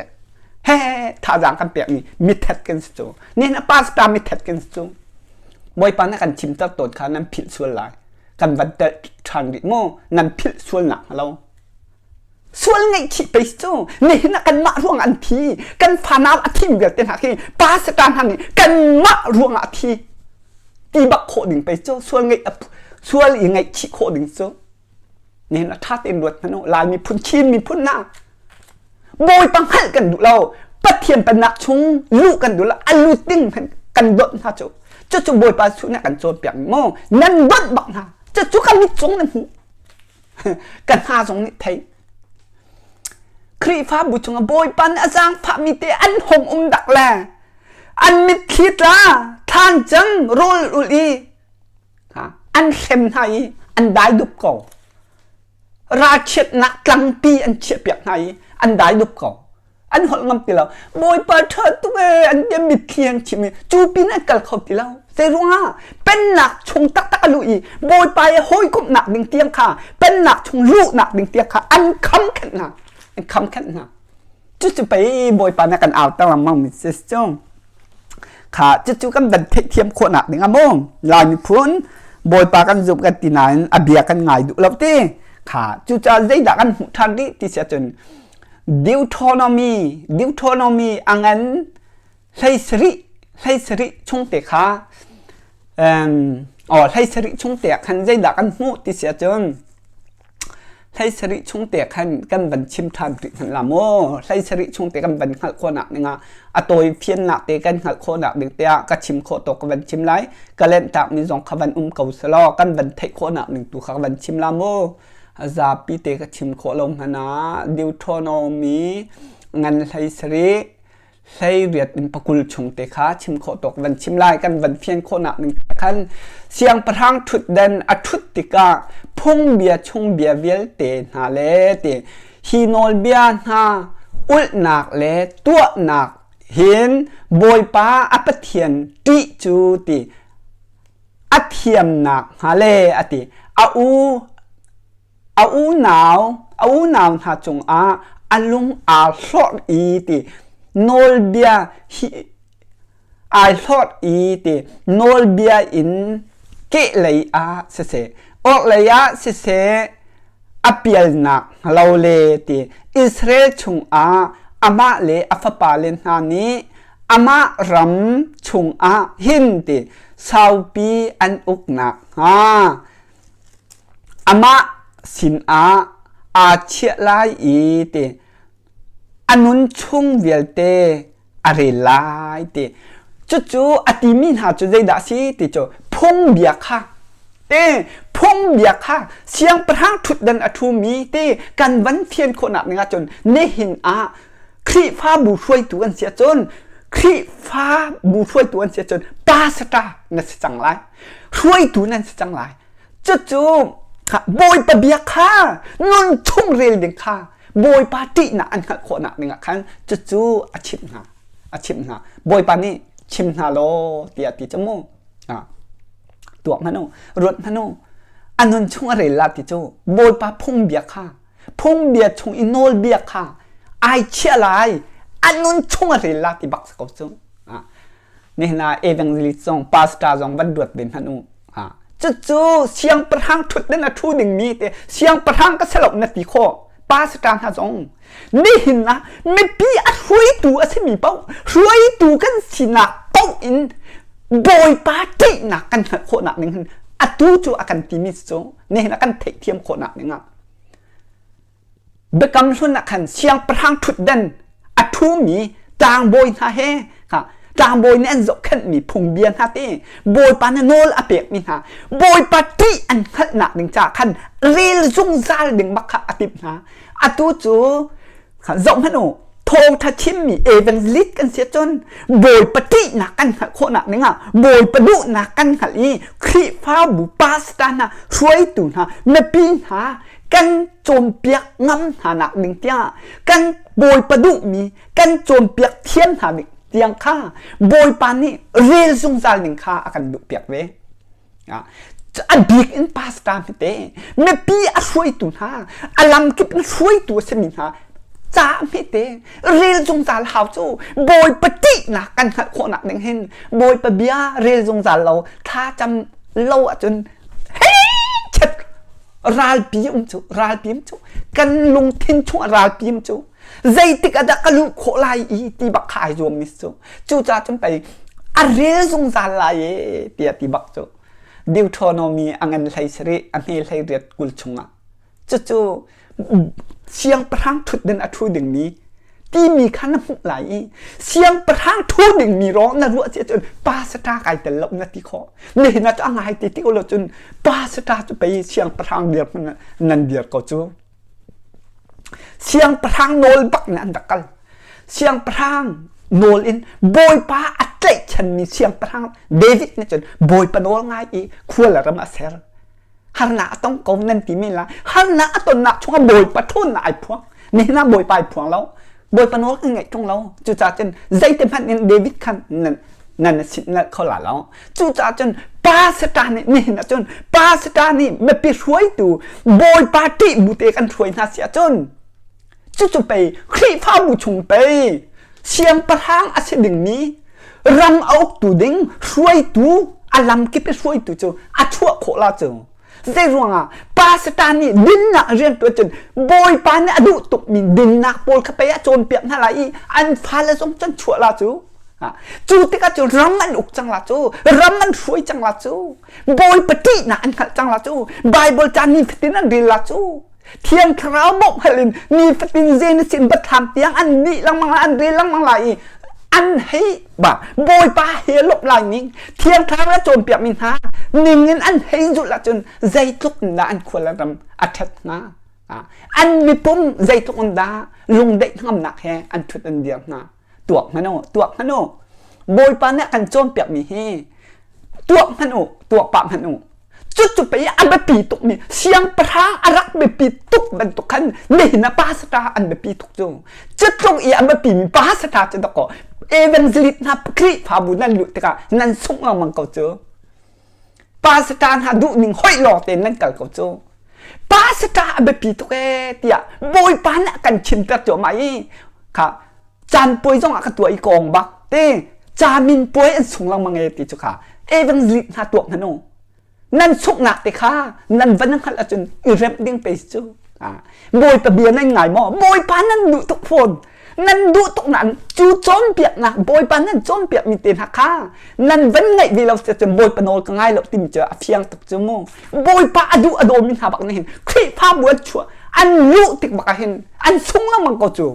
he thazaang kan pekmi mithat kan si cu nihin a pastor mithat kan si cu bawipa nih kan chimter tawn kha nan philh sual lai kan van telh ṭhan rih mu nan philh sual nak lo sual ngaihchih pei si cu nihin ah kanmah ruang an thi kan fanau a thim vialte hna khi pastor hna nih kanmah ruangah a thi ti bak khawh ding pei cu sual ngaih sual i ngaihchih khawh ding cu Nihin a ṭha tein ruat hmanh u. Lai miphun, Chin miphun na Bawipa hngalh kan duh lo. Pathian pennak chung luh kan duh lo. A lut ding hmanh kan donh hna cu. Cucu Bawipa Jesuh nih a kan cawnpiak maw? Nan donh bak hna. Cucu ka mit cung nan hmuh. Ka hna zong nih theih. Khrihfabu chungah Bawipa nih a zaangfahmi te an hong um dak le an mitthli tla thlan cang rawl ulh i an hrem hna i an dai dup ko ralchiatnak tlangpi an chiahpiak hna i an dai dup ko. An holh ngam ti lo. Bawipa ṭha tuk ee an ti mitthli an chim i cu pin an kal kho ti lo. Zei ruangah pennak chung taktak a luh i Bawipa i hawikomhnak ding tiang kha pennak chung luhnak ding tiang kha an kham khenh hna. An kham khenh hna. Cucu pei Bawipa nih kan auter lengmang mi si cu. Kha cucu kan van theihthiam khawhnak ding ah maw Lai miphun Bawipa kan zumh kan ti nain a bia kan ngai duh lo ti. Kha cucaah zeidah kan hmuh ṭhan rih ti si ahcun Deuteronomy Deuteronomy a ngan 17 17 chung te kha um, oh 17 chung te ah khan zeidah kan hmuh ti si ahcun 17 chung te khan kan van chim ṭhan rih hmanh la maw 17 chung te kan van hngalh khawhnak dingah a tawi fiannak te kan hngalh khawhnak ding tiah ka chim khawh tawk ka van chim lai ka lenhtak mi zong kha van um ko selaw kan van theih khawhnak ding tu kha ka van chim la maw zapi te ka chim khawh lo hmanh ah Deuteronomy ngan 17 18 in pakul chung te kha chim khawh tawk van chim lai kan van fian khawhnak ning khan siangpahrang ṭhutdan a ṭhut tikah phungbia chung bia vialte hna le ti hi nawlbia hna ulhnak le tuahnak hin Bawipa a Pathian ṭih cu ti a thiamnak hnga le a ti a u A unau, a unau hna cungah a lung aa hlorh i ti nawlbia hi ai hlorh i ti nawlbia in kehlei ah siseh, orhlei ah siseh a pialnak hnga le ti Israel chungah amah le a fapale hna nih amah ram chungah hin ti saupi an uknak hnga Amah sinah aa chiah lai i ti a nun chung vialte a rel lai ti. Cucu a timi hna cu zeidah a si ti cu phungbia kha te phungbia kha siangpahrang ṭhutdan a ṭhumi te kan van fian khawhnak ding ahcun nihin ah Khrihfabu hruaitu an si ahcun Khrihfabu hruaitu an si ahcun pastor na si cang lai. Hruaitu nan si cang lai. Cucu Bawipa bia kha nun chung rel ding kha Bawipa ṭihnak an hngalh khawhnak dingah khan cucu a chimh hna. A chimh hna. Bawipa nih chim hna law tiah ti cu mu. Tuak hmanh u, ruat hmanh u. A nun chung a rel la ti cu Bawipa phungbia kha phungbia chung i nawlbia kha ai chiah lai a nun chung a rel la ti bak si ko cu. Nihin ah evangelist zong pastor zong van ruat ve hmanh u. Cucu siangpahrang ṭhut ding a ṭhu dingmi te siangpahrang ka si lo na ti khawh. Pastor hna zong nihin ah mipi a hruaitu a simi paoh hruaitu kan sinak paoh in Bawipa ṭihnak kan hngalh khawhnak ding hin atu cu a kan timi cu nihin ah kan theihthiam khawhnak ding ah Biakam Hlun ah khan siangpahrang ṭhutdan a ṭhumi tlangbawi hna he tlangbawi nih an zohkhenhmi phungbia hna te Bawipa nih nawl a pekmi hna Bawipa ṭih an hngalhnak ding caah khan rel zungzal ding bak kha a timh hna. Atu cu zohhmanh u thawngṭha chimmi evangelist kan si ahcun Bawipa ṭihnak kan hngalh khawhnak dingah Bawipa duhnak kan hngalh i Khrihfabu pastor hna hruaitu hna mipi hna kan cawnpiak ngam hna nak ding tiang kan Bawipa duhmi kan cawnpiak thiam hna ding tiang kha Bawipa nih rel zungzal ding kha a kan duhpiak ve. A bik in pastor hmete mipi a hruaitu hna a lamkip in hruaitu a simi hna ca hmete rel zungzal hau cu Bawipa ṭihnak kan hngalh khawhnak ding hin Bawipa bia rel zungzal lo thlacam lo ahcun hei chet ralpi um cu ralpi um cu kan lungthin chung ah ralpi um cu zeitik ah dah ka luh khawh lai i ti bak kha ai zuam mi cu cucaah cun pei a rel zungzal lai e tiah ti bak cu Deuteronomy a ngan 17 a hme 18 20 chungah cucu siangpahrang ṭhutdan a ṭhu dingmi timi kha na hmuh lai i siangpahrang ṭhu dingmi rawng na ruah cia cun pastor kai tel lo na ti khawh nihin ah cu a ngai ti ti lo cun pastor cu pei siangpahrang dirhmun nan dir ko cu siangpahrang nawl bak in an rak kal siangpahrang nawl in bawipa a tlaihchanmi siangpahrang David nih cun bawipa nawl ngai i khua le ram a ser harnak a tong ko nan ti men lai harnak a tonnak chungah bawipa ṭhawnnak ai phuang nihin ah bawipa ai phuang lo. Bawipa nawl kan ngaih ṭung lo. Cucaah cun zeiti hmanh in David khan nan nan sin nalh kho la lo. Cucaah cun pa sata nih nihin ah cun pa sata nih mipi hruaitu Bawipa ṭih bu te kan hruai hna si ahcun cucu pei Khrihfabu chung pei siangpahrang a si dingmi ram a uktu ding hruaitu a lamkip i hruaitu cu a chuah khawh la cu. Zei ruangah pastor nih dinnak rian tuan cun Bawipa nih a duh tukmi dinnak pawl kha pei a cawnpiak hna lai i an fale zong can chuah la cu. Cu tikah cu ram an uk cang la cu, ram an hruai cang la cu, Bawipa ṭihnak an hngalh cang la cu, Bible ca nifatin an rel la cu. Thiang Thlarau bawmh hal in nifatin Genesis biathlam tiang an nih lengmang lai, an rel lengmang lai i an hei ba Bawipa he lawmh lai ning Thiang Thlarau a cawnpiakmi hna ning in an hei zulh ahcun zeitluk in dah an khual le ram a ṭhat hnga an mipum zeitluk in dah lungdaih hngamnak he an ṭhut an dir hnga tuak hmanh u tuak hmanh u Bawipa nih a kan cawnpiakmi hi tuak hmanh u tuak pah hmanh u cucu pei a biapi tukmi siangpahrang a rak biapi tuk bantuk khan nihin ah pastor an biapi tuk cu cutluk i a biapimi pastor cu dakaw evangelist hna Khrihfabu nan luh tikah nan sungh lengmang ko cu pastor hna duhning hoih lawng tein nan kal ko cu pastor a biapi tuk ee tiah Bawipa nih a kan chimter cuahmah i kha caan puai zong ah ka tuah i kong bak te camin puai an sung lengmang e ti cu kha evangelist hna tuak hmanh u nan sunghnak te kha nan van hngalh ahcun i remh ding pe cu bawipa bia nan ngai maw bawipa nan duh tuk fawn nan duh tuk nain cu cawnpiaknak bawipa nan cawnpiak mi te hna kha nan van ngaih ve lo si cun bawipa nawl ka ngai lo timi cu a fiang tuk cu mu bawipa a duh a dawmi hna bak nih hin Khrihfabu an chuah an luh tik bak ah hin an sung lengmang ko cu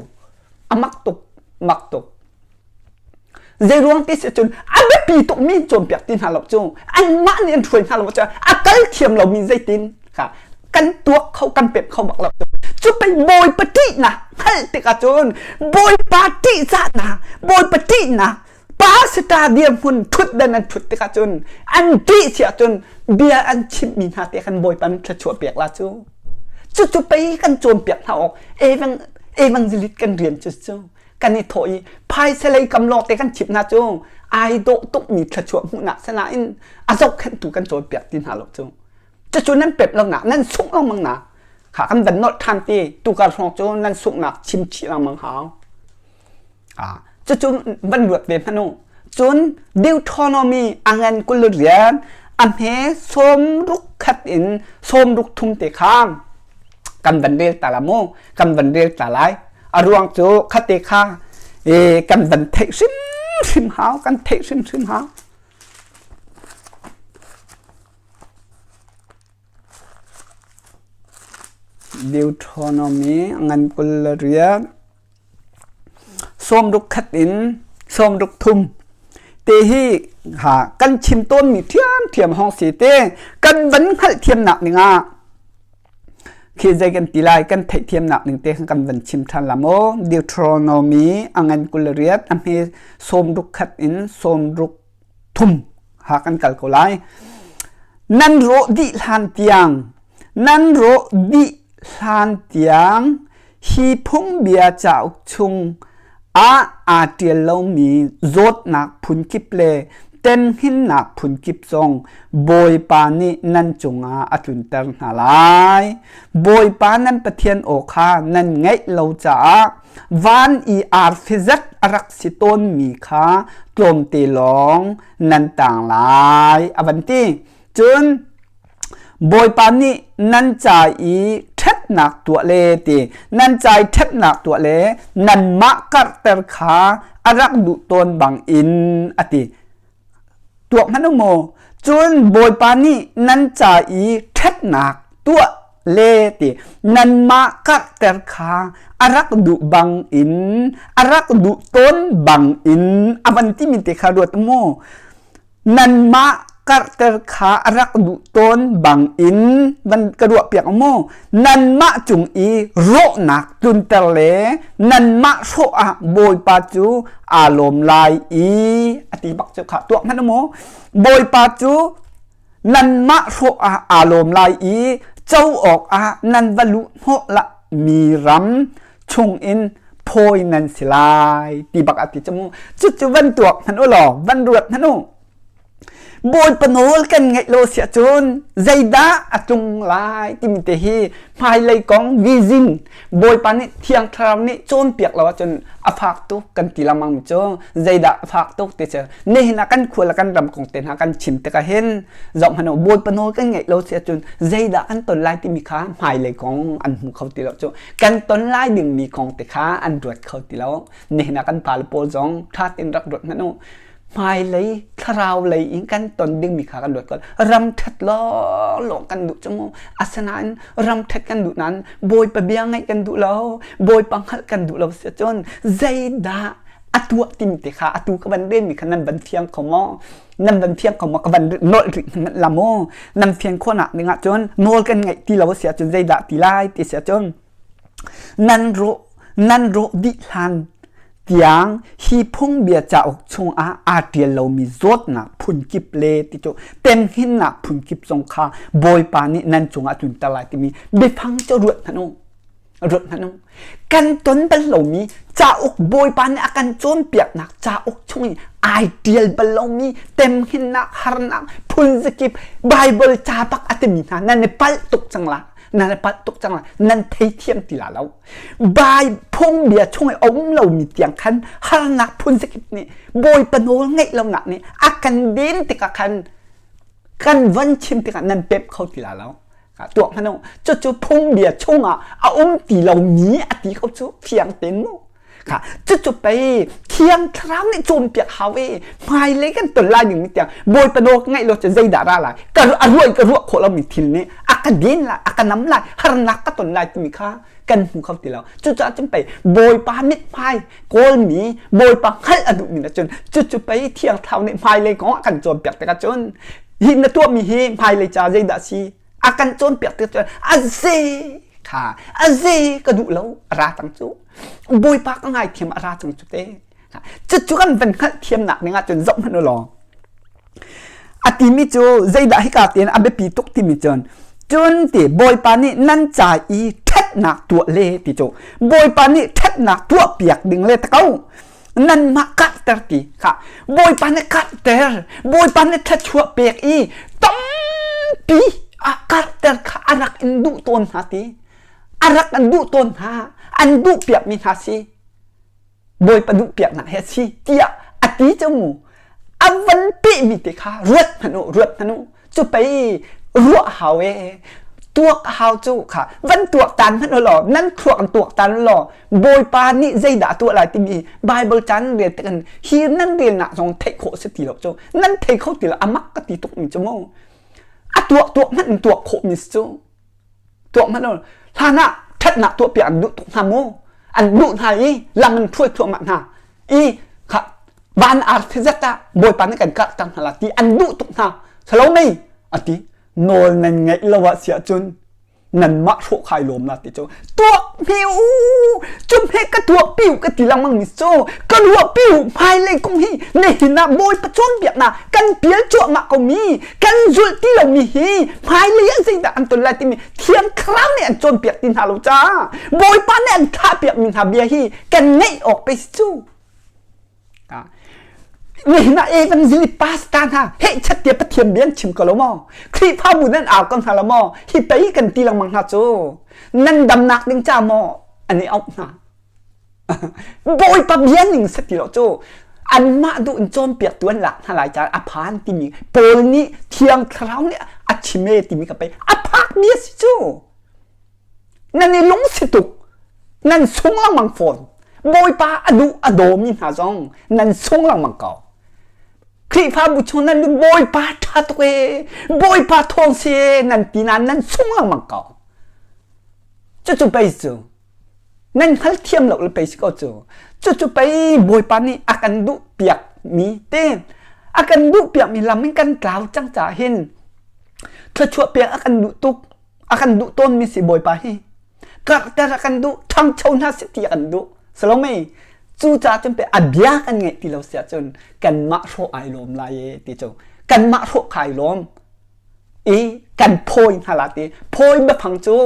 a mak tuk mak tuk zei ruang ti si cun a biapi tukmi cawnpiak ti hna lo cu anmah nih an hruai hna lo cu a kal thiam lomi zeitin kha kan tuak kho kan pep kho bak lo cu pei bawipa ṭihnak hngalh tikah cun bawipa ṭihzahnak bawipa ṭihnak pastor dirhmun ṭhutdan an ṭhut tikah cun an ṭih si ahcun bia an chimhmi hna te khan bawipa nih thluachuah pek la cu cucu pei kan cawnpiak hna awk evangelist kan rian cu cu kan i thawh i phaisa lei kam lawng te kan chimh hna cu ai dawh tukmi thluachuah hmuhnak sinain a zohkhenhtu kan cawnpiak ti hna lo cu cucu nan pep lonak nan sungh lengmang na kha kan van nolh ṭhan ti tukar hrawng cu nan sunghnak chim chih lengmang hau Cucu van ruat ve hmanh u. Cun Deuteronomy a ngan 20 rian a hme sawm ruk khat in sawm ruk thum te kha kan van rel ta la mu kan van rel ta lai a ruang cu khate kha e, kan van theih hrimhrim hau kan theih hrimhrim hau Deuteronomy ngan 28 Sawmruk khat in sawmruk thum te hi ha kan chim tawnmi ṭhiamṭhiam hong si te kan van hngalhthiamnak ning ah khi zei kan ti lai kan theihthiamnak ning te kan van chim ṭhan la maw Deuteronomy a ngan 28 a hme sawmruk khat in sawmruk thum ha kan kal ko lai nan rawh dih hlan tiang nan rawh dih hlan tiang hi phungbia cauk chung ah aa ṭial lomi zawtnak phunkip le temhinnak phunkip zong Bawipa nih nan cungah a tlunter hna lai. Bawipa nan Pathian aw kha nan ngaih lo caah van i arfi zat a rak si tawnmi kha tlawmte lawng nan tang lai a van ti. Cun Bawipa nih nan ca i ṭhatnak tuah le ti nan ca i ṭhatnak tuah le nanmah karhter kha a rak duh tawn bangin a ti. Tuak hmanh u mu. Cun Bawipa nih nan ca i ṭhatnak tuah le ti nanmah karhter kha a rak duh bangin a rak duh tawn bangin a van timi te kha ruat mu. Nanmah karhter kha a rak duh tawn bangin van ka ruahpiak mu nanmah cung i rawhnak tlunter le nanmah hrawh ah Bawipa cu aa lawm lai i a ti bak cu kha tuah hmanh mu Bawipa cu nanmah hrawh ah aa lawm lai i co awk ah nan va luh hnawh la mi ram chungin phaw. Phawi nan si lai ti bak a ti cu mu. Cucu van tuak hmanh u law van ruat hmanh u. Bawipa nawl kan ngaih lo si ahcun zeidah a tlung lai timi te hi hmailei kong vision Bawipa nih Thiang Thlarau nih cawnpiak lo ahcun a fak tuk kan ti lengmang mi cu zeidah a fak tuk ti cu nihin ah kan khua le kan ram kong te hna kan chim tikah hin zoh hmanh u Bawipa nawl kan ngaih lo si ahcun zeidah kan ton lai timi kha hmailei kong an hmu kho ti lo cu kan ton lai dingmi kong te kha an ruat kho ti lo nihin ah kan pale pawl zong ṭha tein rak ruat hmanh u hmailei thlarau lei in kan ton dingmi kha kan ruat ko ram ṭhat lawnglawng kan duh cu mu asinain ram ṭhat kan duh nain bawipa bia ngaih kan duh lo bawipa hngalh kan duh lo si cun zeidah a tuah timi te kha atu ka van renmi kha nan van fiang kho maw nan van fiang kho maw ka van nolh rih hmanh la mu nan fian khawhnak ding ah cun nawl kan ngaih ti lo si ahcun zeidah ti lai ti si ahcun nan rawh nan rawh dih hlan tiang hi phungbia cauk chungah aa ṭial lomi zawtnak phunkip le ti cu temhinnak phunkip zong kha Bawipa nih nan cungah tlunter lai timi biafang cu ruat hmanh u. Ruat hmanh u. Kan ton bal lomi cauk Bawipa nih a kan cawnpiaknak cauk chung i ai ṭial bal lomi temhinnak harnak phunzakip Baibal ca bak a timi hna nan i palh tuk cang la nan i palh tuk cang la nan theithiam ti la lo. Bai phungbia chung i a um lomi tiang khan harnak phun zakip nih Bawipa nawl ngeih lonak nih a kan den tikah khan kan van chim tikah nan pemh kho ti la lo. Tuah hmanh u. Cucu phungbia chungah a um ti lomi a ti ko cu fiang tein mu. Kha cucu pei Thiang Thlarau nih cawnpiak hau i hmailei kan ton lai ding tiang Bawipa nawl ka ngaih lo cu zeidah ra lai ka a ruah ka ruah khawh lomi thil nih a ka den lai a ka nam lai harnak ka ton lai timi kha kan hmu kho ti lo cucaah cun pei Bawipa mithmai kawlmi Bawipa hngalh a duhmi na cun cucu pei Thiang Thlarau nih hmailei kong a kan cawnpiak tikah cun hi na tuahmi hi hmailei ca zeidah si a kan cawnpiak tik cun a ze kha a ze ka duh lo a ra cang cu Bawipa ka ngaithiam a ra cang cu te cucu kan van hngalh thiamnak ning ahcun zoh hmanh u law a timi cu zeidah hika tiin a biapi tuk timi cun cun ti Bawipa nih nan ca i ṭhatnak tuah le ti cu Bawipa nih ṭhatnak tuah piak ding le ta ko nanmah karhter ti kha Bawipa nih karhter Bawipa nih thluachuah pek i tampi a karhter kha a rak in duh tawn hna ti a rak an duh tawn hna an duh piakmi hna si Bawipa duh piaknak he si tiah a ti cu mu a van pehmi te kha ruat hmanh u ruat hmanh u cu pei ruah hau e tuak hau cu kha van tuak tan hmanh u law nan thluak an tuak tan law Bawipa nih zeidah tuah lai timi Bible caan rel tik in hi nan relnak zong theih khawh si ti lo cu nan thei kho ti lo amak ka ti tuk mi cu mu a tuak tuak hmanh in tuak khawh mi si cu tuah hmanh lo hlan ah ṭhatnak tuahpiak an duh tuk hna mu an duh hna i lam an hruai thluahmah hna i kha van arfi zat ah bawipa nih kan karh cang hna la ti an duh tuk hna salo mei ati nawl nan ngeih lo ah siah cun nanmah hrawh khai lawm la ti cu tuak hme u cum he ka tuak piu ka ti lengmang mi cu ka ruah piu hmailei kong hi nihin ah bawipa cawnpiaknak kan pial cuahmah ko mi kan zulh ti lomi hi hmailei ah zeidah an ton lai timi thiang thlarau nih an cawnpiak ti hna lo caah bawipa nih an thlahpiak mi hna bia hi kan ngeih awk pei si cu nihin ah evangelist pastor hna heh chat tia pathian bia an chim ko lo maw khrihfabu nan au ko hna lo maw hi pei kan ti lengmang hna cu nan damnak ding ca maw an i auh hna Bawipa bia ning si ti lo cu anmah duh in cawnpiaktu an lak hna lai caah a phan timi Paul nih Thiang Thlarau nih a chim e timi ka pei a phakmi a si cu nan i lungsi tuk nan sung lengmang fawn Bawipa a duh a dawmi hna zong nan sung lengmang ko Khrihfabu chung nan lut Bawipa ṭha tuk e Bawipa thawng si e nan ti nain nan sung lengmang ko cucu pei cu Nan hngalthiam lo le pei si ko cu. Cucu pei Bawipa nih a kan duh piakmi te a kan duh piakmi lam in kan tlau cang caah hin thluachuah pek a kan duh tuk a kan duh tawnmi si Bawipa hi karhter a kan duh ṭhangcho hna seh ti a kan duh salome cucaah cun pe a bia kan ngaih ti lo si ahcun kanmah hrawh ai lawm lai e ti cu kanmah hrawh kha ai lawm i kan phawi hna la ti phawi biafang cu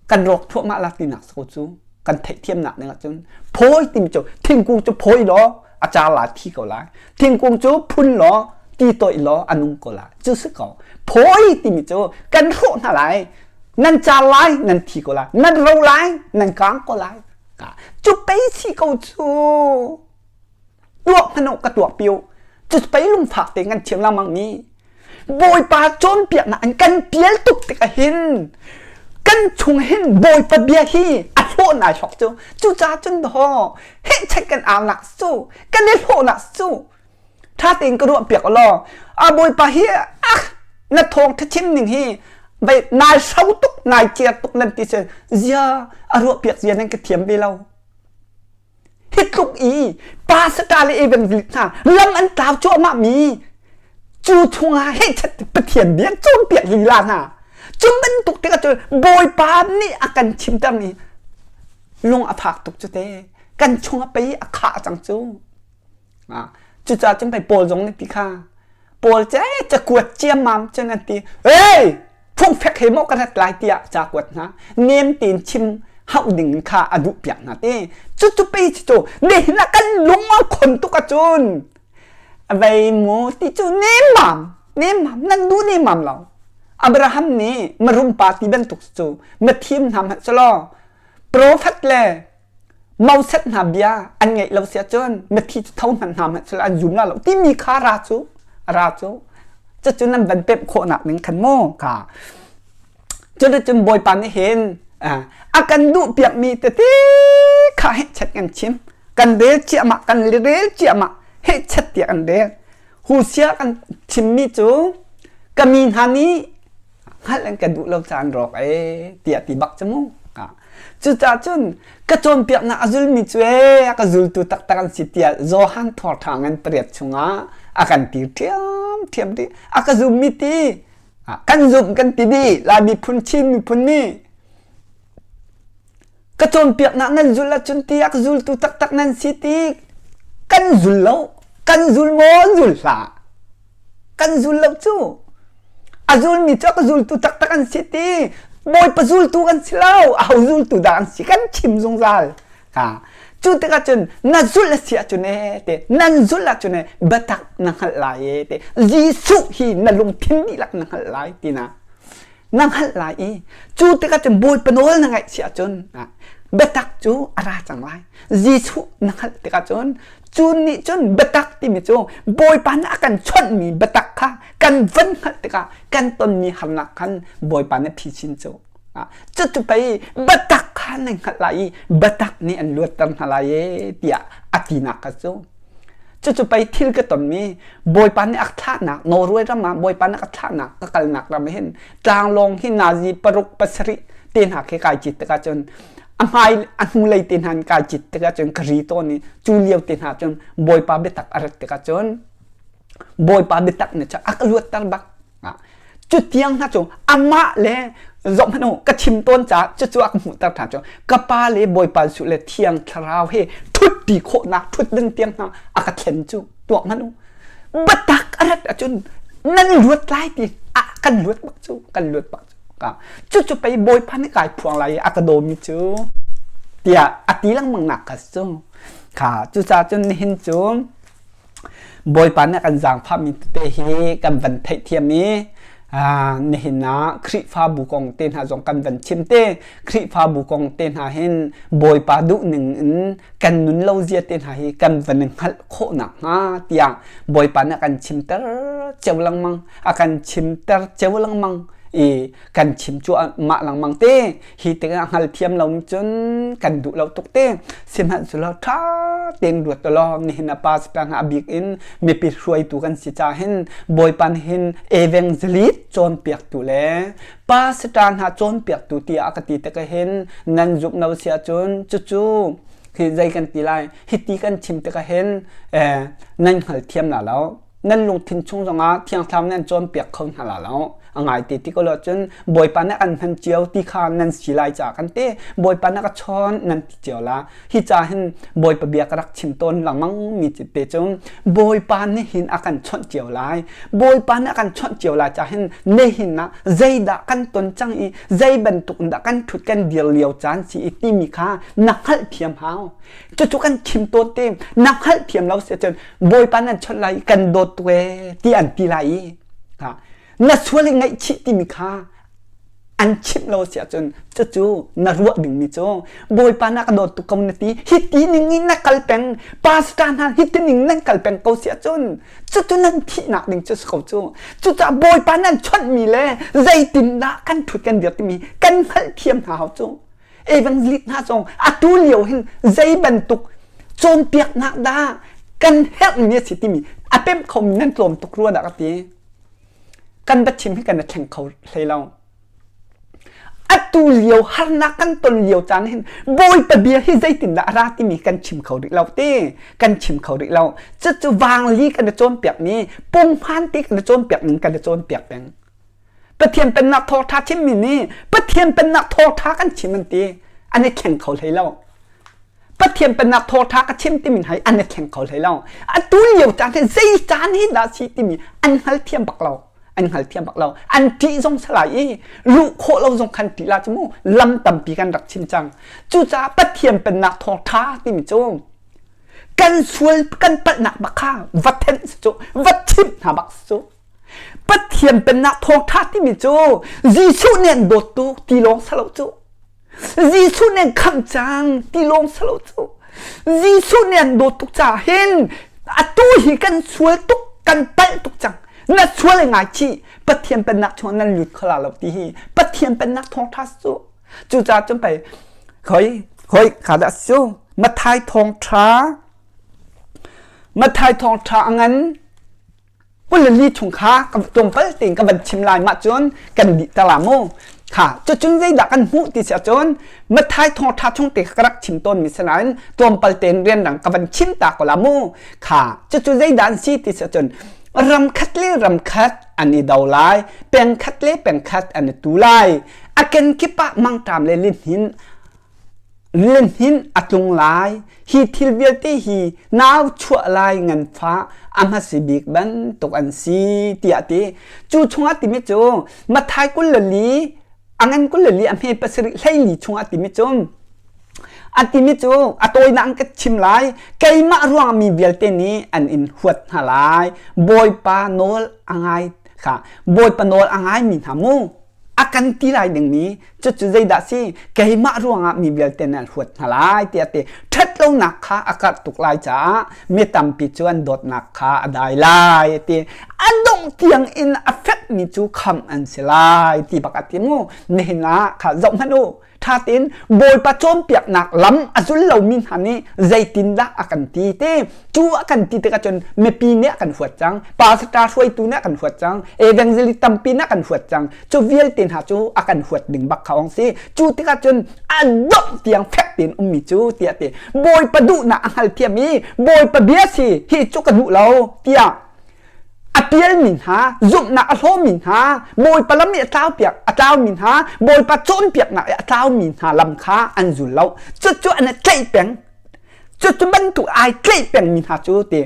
kan rawk thluahmah la tinak si ko cu. Kan theihthiamnak ning ahcun phawi timi cu thingkung cu phawi law a car lai thi ko lai. Thingkung cu phun law ti toih law a nung ko lai. Cu si ko. Phawi timi cu kan hrawh hna lai. Nan car lai nan thi ko lai. Nan ro lai nan kang ko lai. Cu pei si ko cu. Tuak hmanh uh ka tuak pi uh. Cu pei lungfak te kan thiam lengmang mi. Bawipa cawnpiaknak in kan pial tuk tikah hin kan chung hin Bawipa bia hi a hlawh nai hlok cu. Cucaah cun daw hehchet kan aunak cu kan i hlawhnak cu ṭha tein ka ruah piak law a Bawipa hi ah na thawng thachim ning hi vai nai hro tuk nai ciar tuk nan ti cun zia a ruah piak zia nan ka thiam ve lo. Hi tluk i pastor le evangelist hna lam an tlau cuahmah mi cu chungah hehchat Pathian bia cawnpiak lila hna cu bantuk tikah cun Bawipa nih a kan chimter mi lung a fak tuk cu te kan chungah pei a khah cang cu cucaah cun pei Paul zong nih ti kha Paul ce cakuat ciammam cun an ti hey fungfek he maw ka rat lai tiah ca kuat hna nem tein chim hauh ding kha a duh piak hna te cu cu pei cu nihin ah kan lung a khon tuk ahcun vei mu ti cu nemmam nemmam nan duh nemmam lo Abraham nih marum pa ti bantuk cu mathim hna hmanh selaw profet le Moses hna bia an ngaih lo si ahcun mithi cu tho hmanh hna hmanh sila an zum la lo timi kha ra cu ra cu cucu nan van pemh khawhnak ning khan maw ka cuticun Bawipa nih hin a kan duh piakmi tete kha hehchet kan chim kan rel ciahmah kan rel ciahmah hehchet tiah kan rel Husia kan chimmi cu ka mi hna nih hngalh an ka duh lo caan rawk ee tiah ti bak cu mu. Cucaah cun ka cawnpiaknak a zulmi cu ee a ka zultu taktak an si tiah Johan thawngṭha ngan pariat chungah a kan ti ṭhiamṭhiam dih. A ka zummi ti kan zumh kan ti dih Lai miphun Chin miphun nih ka cawnpiaknak nan zulh ahcun ti a ka zultu taktak nan si ti kan zul lo kan zul maw zul hlah kan zul lo cu a zulmi cu a ka zultu taktak an si ti bawipa zultu kan si lo aho zultu dah an si kan chim zungzal ha cu tikah cun na zulh a si ahcun ee te nan zulh ahcun ee biatak na hngalh lai ee te Jesuh hi na lungthin dihlak na hngalh lai tina na hngalh lai i cu tikah cun Bawipa nawl na ngaih si ahcun biatak cu a ra cang lai Jesuh na hngalh tikah cun cu nih cun biatak timi cu Bawipa nih a kan chawnhmi biatak kha kan van hngalh tikah kan tonmi harnak khan Bawipa nih phisin cu cucu pei biatak kha nan hngalh lai i biatak nih an luatter hna lai e tiah a tinak kha cu Cucu pei thil ka tonmi Bawipa nih a ka thlahnak Norway ram ah Bawipa nih a ka thlahnak ka kalnak ram hin tlanglawng hi nazi paruk pasarih te hna khi kai cit tikah cun a hmai a hnulei te hna in kai cit tikah cun ka ri tawn i cu lio te hna cun Bawipa biatak a rat tikah cun Bawipa biatak nih cun a ka luatter bak. Cu tiang hna cu amah le zoh hmanh u ka chim tawn caah cucu a ka hmuhter hna cu ka pa le Bawipa Jesuh le Thiang Thlarau he ṭhutpi khawhnak ṭhut ding tiang hna a ka thlen cu tuah hmanh u biatak a rat ahcun nan luat lai ti ah kan luat bak cu kan luat bak cu cucu pei Bawipa nih kai phuang lai i a ka dawmi cu tiah a ti lengmang nak kha cu kha cucaah cun nihin cu Bawipa nih a kan zaangfahmi tete hi kan van theihthiam i nihin ah Khrihfabu kong te hna zong kan van chim te. Khrihfabu kong te hna hin Bawipa duhning in kan nun lo zia te hna hi kan van i hngalh khawh nakhnga tiah Bawipa nih a kan chimter cio lengmang. A kan chimter cio lengmang i kan chim cuahmah lengmang te. Hi tikah hngalthiam lo cun kan duh lo tuk te. Sihmanhsehlaw ṭha tein ruat law nihin a pastor hna a bik in mipi hruaitu kan si ca hin Bawipa nih hin evangelist cawnpiaktu le pastor hna cawnpiaktu tiah a ka ti tikah hin nan zumh lo si ahcun cucu hi zei kan ti lai hiti kan chim tikah hin eh, nan hngalthiam la lo nan lungthin chung zongah thiang thlarau nih an cawnpiak kho hna la lo. A ngai te ti ko lo cun Bawipa nih an hman cio ti kha nan si lai ca kan ti. Bawipa nih ka chawn nan ti cio la. Hi ca hin Bawipa bia ka rak chim tawn lengmang mi te cu Bawipa nih hin a kan chawnh cio lai. Bawipa nih a kan chawnh cio lai ca hin nihin ah zeidah kan ton cang i zei bantuk in dah kan ṭhut kan dir lio caan si i timi kha na hngalhthiam hau. Cucu kan chim tawn te na hngalhthiam lo si cun Bawipa nan chawnh lai i kan dawt tuk ee ti an ti lai i na sual i ngaihchih timi kha an chimh lo si ahcun cucu na ruah dingmi cu Bawipa na ka dawt tuk ko na ti hi ti ning in na kal peng pastor hna hi ti ning nan kal peng ko si ahcun cucu nan thihnak ding cu si ko cu cucaah Bawipa nan chawnhmi le zeitindah kan ṭhut kan dir timi kan hngalhthiam hna hau cu evangelist hna zong atu lio hin zei bantuk cawnpiaknak dah kan herhmi a si timi a pemh khomi nan tlawm tuk rua dah ka ti kan va chim hi kan i thleng kho hlei lo. Atu lio harnak kan ton lio caan hin Bawipa bia hi zeitindah a ra timi kan chim kho rih lo ti kan chim kho rih lo. Cucu vangli kan i cawnpiakmi punghman te kan i cawnpiak ning kan i cawnpiak peng. Pathian pennak thawngṭha chimmi nih Pathian pennak thawngṭha kan chim an ti an i thleng kho hlei lo. Pathian pennak thawngṭha ka chim timi hna hi an i thleng kho hlei lo. Atu lio caan hi zei caan hi dah si timi an hngalthiam bak lo. An hngalthiam bak lo. An ṭih zong salai i luh khawh lo zong khan ṭih la cu mu lam tampi kan rak chim cang. Cucaah Pathian pennak thawngṭha timi cu kan sual kan palhnak bak kha va thenh si cu va chimh hna bak si cu. Pathian pennak thawngṭha timi cu Jesuh nih an dawt tuk ti lawng si lo cu. Jesuh nih an khamh cang ti lawng si lo cu. Jesuh nih an dawt tuk caah hin atu hi kan sual tuk kan palh tuk cang. Na sual ngaichih Pathian pennak chungah nan lut kho la lo ti hi Pathian pennak thawngṭha cu. Cucaah cun pei khoi khoi kha dah cu Mathai thawngṭha Mathai thawngṭha a ngan 22 chung kha tlawmpal tein ka van chim lai mah cun kan dih ta la mu kha cucun zeidah kan hmuh ti si ahcun Mathai thawngṭha chung te ka rak chim tawn mi sinain tlawmpal tein rianrang ka van chim ta ko la mu kha cucu zeidah an si ti si ahcun ram khat le ram khat an i do lai peng khat le peng khat an i tu lai a kenkip ah mangṭam le lihnin Lihnin a tlung lai. Hi thil vialte hi nau chuah lai nganfah a hmasi bik bantuk an si tiah a ti. Cu chungah timi cu Matthai 24 a ngan 24 a hme pasarih hleili chungah timi cu a timi cu a tawinak in ka chim lai keimah ruangah mi vialte nih an in huat hna lai Bawipa nawl a ngai kha Bawipa nawl a ngaimi hna mu a kan ti lai dingmi cucu zeidah si keimah ruangah mi vialte nan huat hna lai tiah ti ṭhatlonak kha a karh tuk lai caah mi tampi cu an dawtnak kha a dai lai ti a dongh tiang in a fekmi cu khamh an si lai ti bak a ti mu nihin ah kha zoh hmanh u ṭha tein Bawipa cawnpiaknak lam a zul lomi hna nih zeitindah a kan ti ti cu a kan ti tikah cun mipi nih a kan huat cang pastor hruaitu nih a kan huat cang evangelist tampi nih a kan huat cang cu vialte hna cu a kan huat ding bak kha ong si cu tikah cun a dongh tiang fek tein ummi cu tiah ti Bawipa duhnak a hngalthiam i Bawipa bia si hi cu ka duh lo tiah a pialmi hna zumhnak a hlawmi hna Bawipa lam i a tlau piak a tlaumi hna Bawipa cawnpiaknak i a tlaumi hna lam kha an zul lo cucu an i tlaih peng cucu bantuk ai tlaih pengmi hna cu ti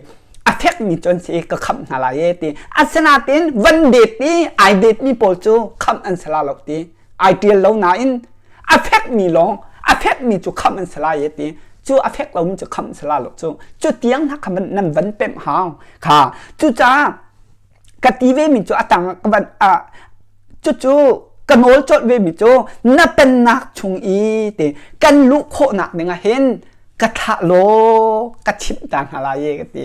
a fekmi cu an si ka khamh hna lai e ti asinain van det i ai detmi pawl cu khamh an si la lo ti ai ṭial lo nain a fekmi lawng a fekmi cu khamh an si lai e ti cu a fek lomi cu khamh si la lo cu cu tiang hna kha nan van pemh hau kha cucaah ka ti ve mi cu a tang ka van a cucu ka nawl colh ve mi cu na pennak chung i ti kan luh khawhnak ding ah hin ka thlah law ka chimh ta hna lai e ka ti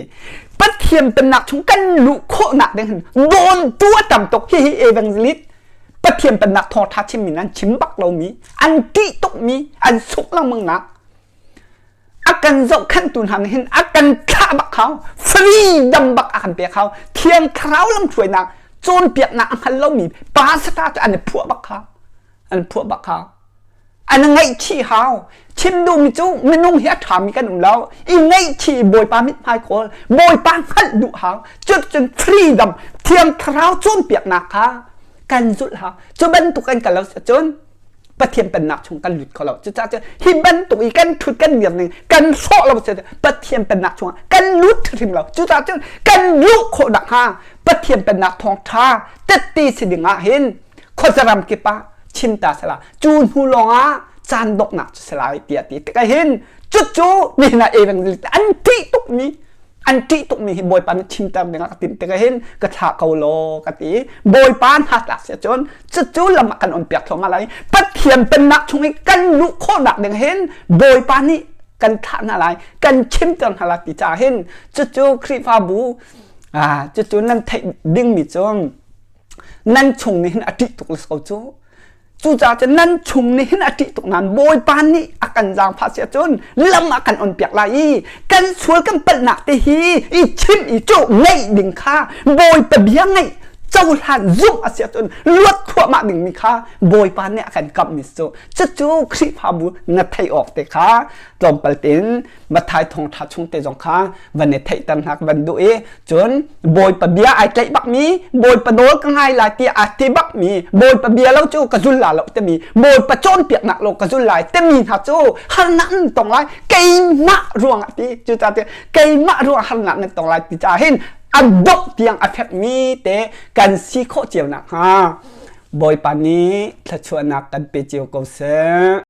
Pathian pennak chung kan luh khawhnak ding hin dawntu a tam tuk hihi evangelist Pathian pennak thawngṭha chimmi nan chim bak lomi an ṭih tukmi an sungh lengmang nak a kan zohkhenhtu hna nih hin a kan thlah bak hau freedom bak a kan pek hau thiang thlarau lamhruainak cawnpiaknak a hngal lomi pastor cu an i phuah bak hau an phuah bak hau an ngaihchih hau chim duhmi cu minung hi a ṭhami kan um lo i ngaihchih i bawipa mithmai kawl bawipa hngalh duh hau cuticun freedom thiang thlarau cawnpiaknak kha. Kan zulh hau. Cu bantuk kan kal lo cun Pathian pennak chung kan lut kho lo. Cucaah cun hi bantuk i kan ṭhut kan dir ning kan hrawh lo cu Pathian pennak chungah kan lut hrim lo. Cucaah cun kan luh khawh nakhnga Pathian pennak thawngṭha tette si ding ah hin khuazaram kip ah chim ta sala cu hnu lawngah caan donghnak cu si lai tiah ti tikah hin cucu nihin ah evangelist an ṭih tukmi an ṭih tukmi hi Bawipa nih chimter dingah ka timh tikah hin ka thlah ko law ka ti Bawipa hna tlak si cun cucu lam ah kan on piak thluahmah lai Pathian pennak chung i kan luh khawhnak ding hin Bawipa nih kan thlah hna lai kan chimter hna lai ti caah hin cucu Khrihfabu ah cucu nan theih dingmi cu nan chung nih hin a ṭih tuk ko cu Cucaah cun nan chung nih hin a ṭih tuk nain Bawipa nih a kan zaangfah si ahcun lam a kan onpiak lai i kan sual kan palhnak te hi i chimh i cu ngeih ding kha Bawipa bia ngaih cohlan zumh a si ahcun luat thluahmah dingmi kha Bawipa nih a kan kamhmi cu cucu Khrihfabu na theih awk te kha tlawmpal tein Matthai thawngṭha chung te zong kha van i theihter hna ka van duh i cun Bawipa bia ai tlaih bakmi Bawipa nawl ka ngai lai tiah aa ti bakmi Bawipa bia lo cu ka zul la lo timi Bawipa cawnpiaknak lo ka zul lai timi hna cu harnak nan tong lai keimah ruangah ti cucaah ti keimah ruangah harnak nan tong lai ti caah hin a dongh tiang a fekmi te kan si khawh cio nakhnga Bawipa nih thluachuahnak kan pe cio ko seh.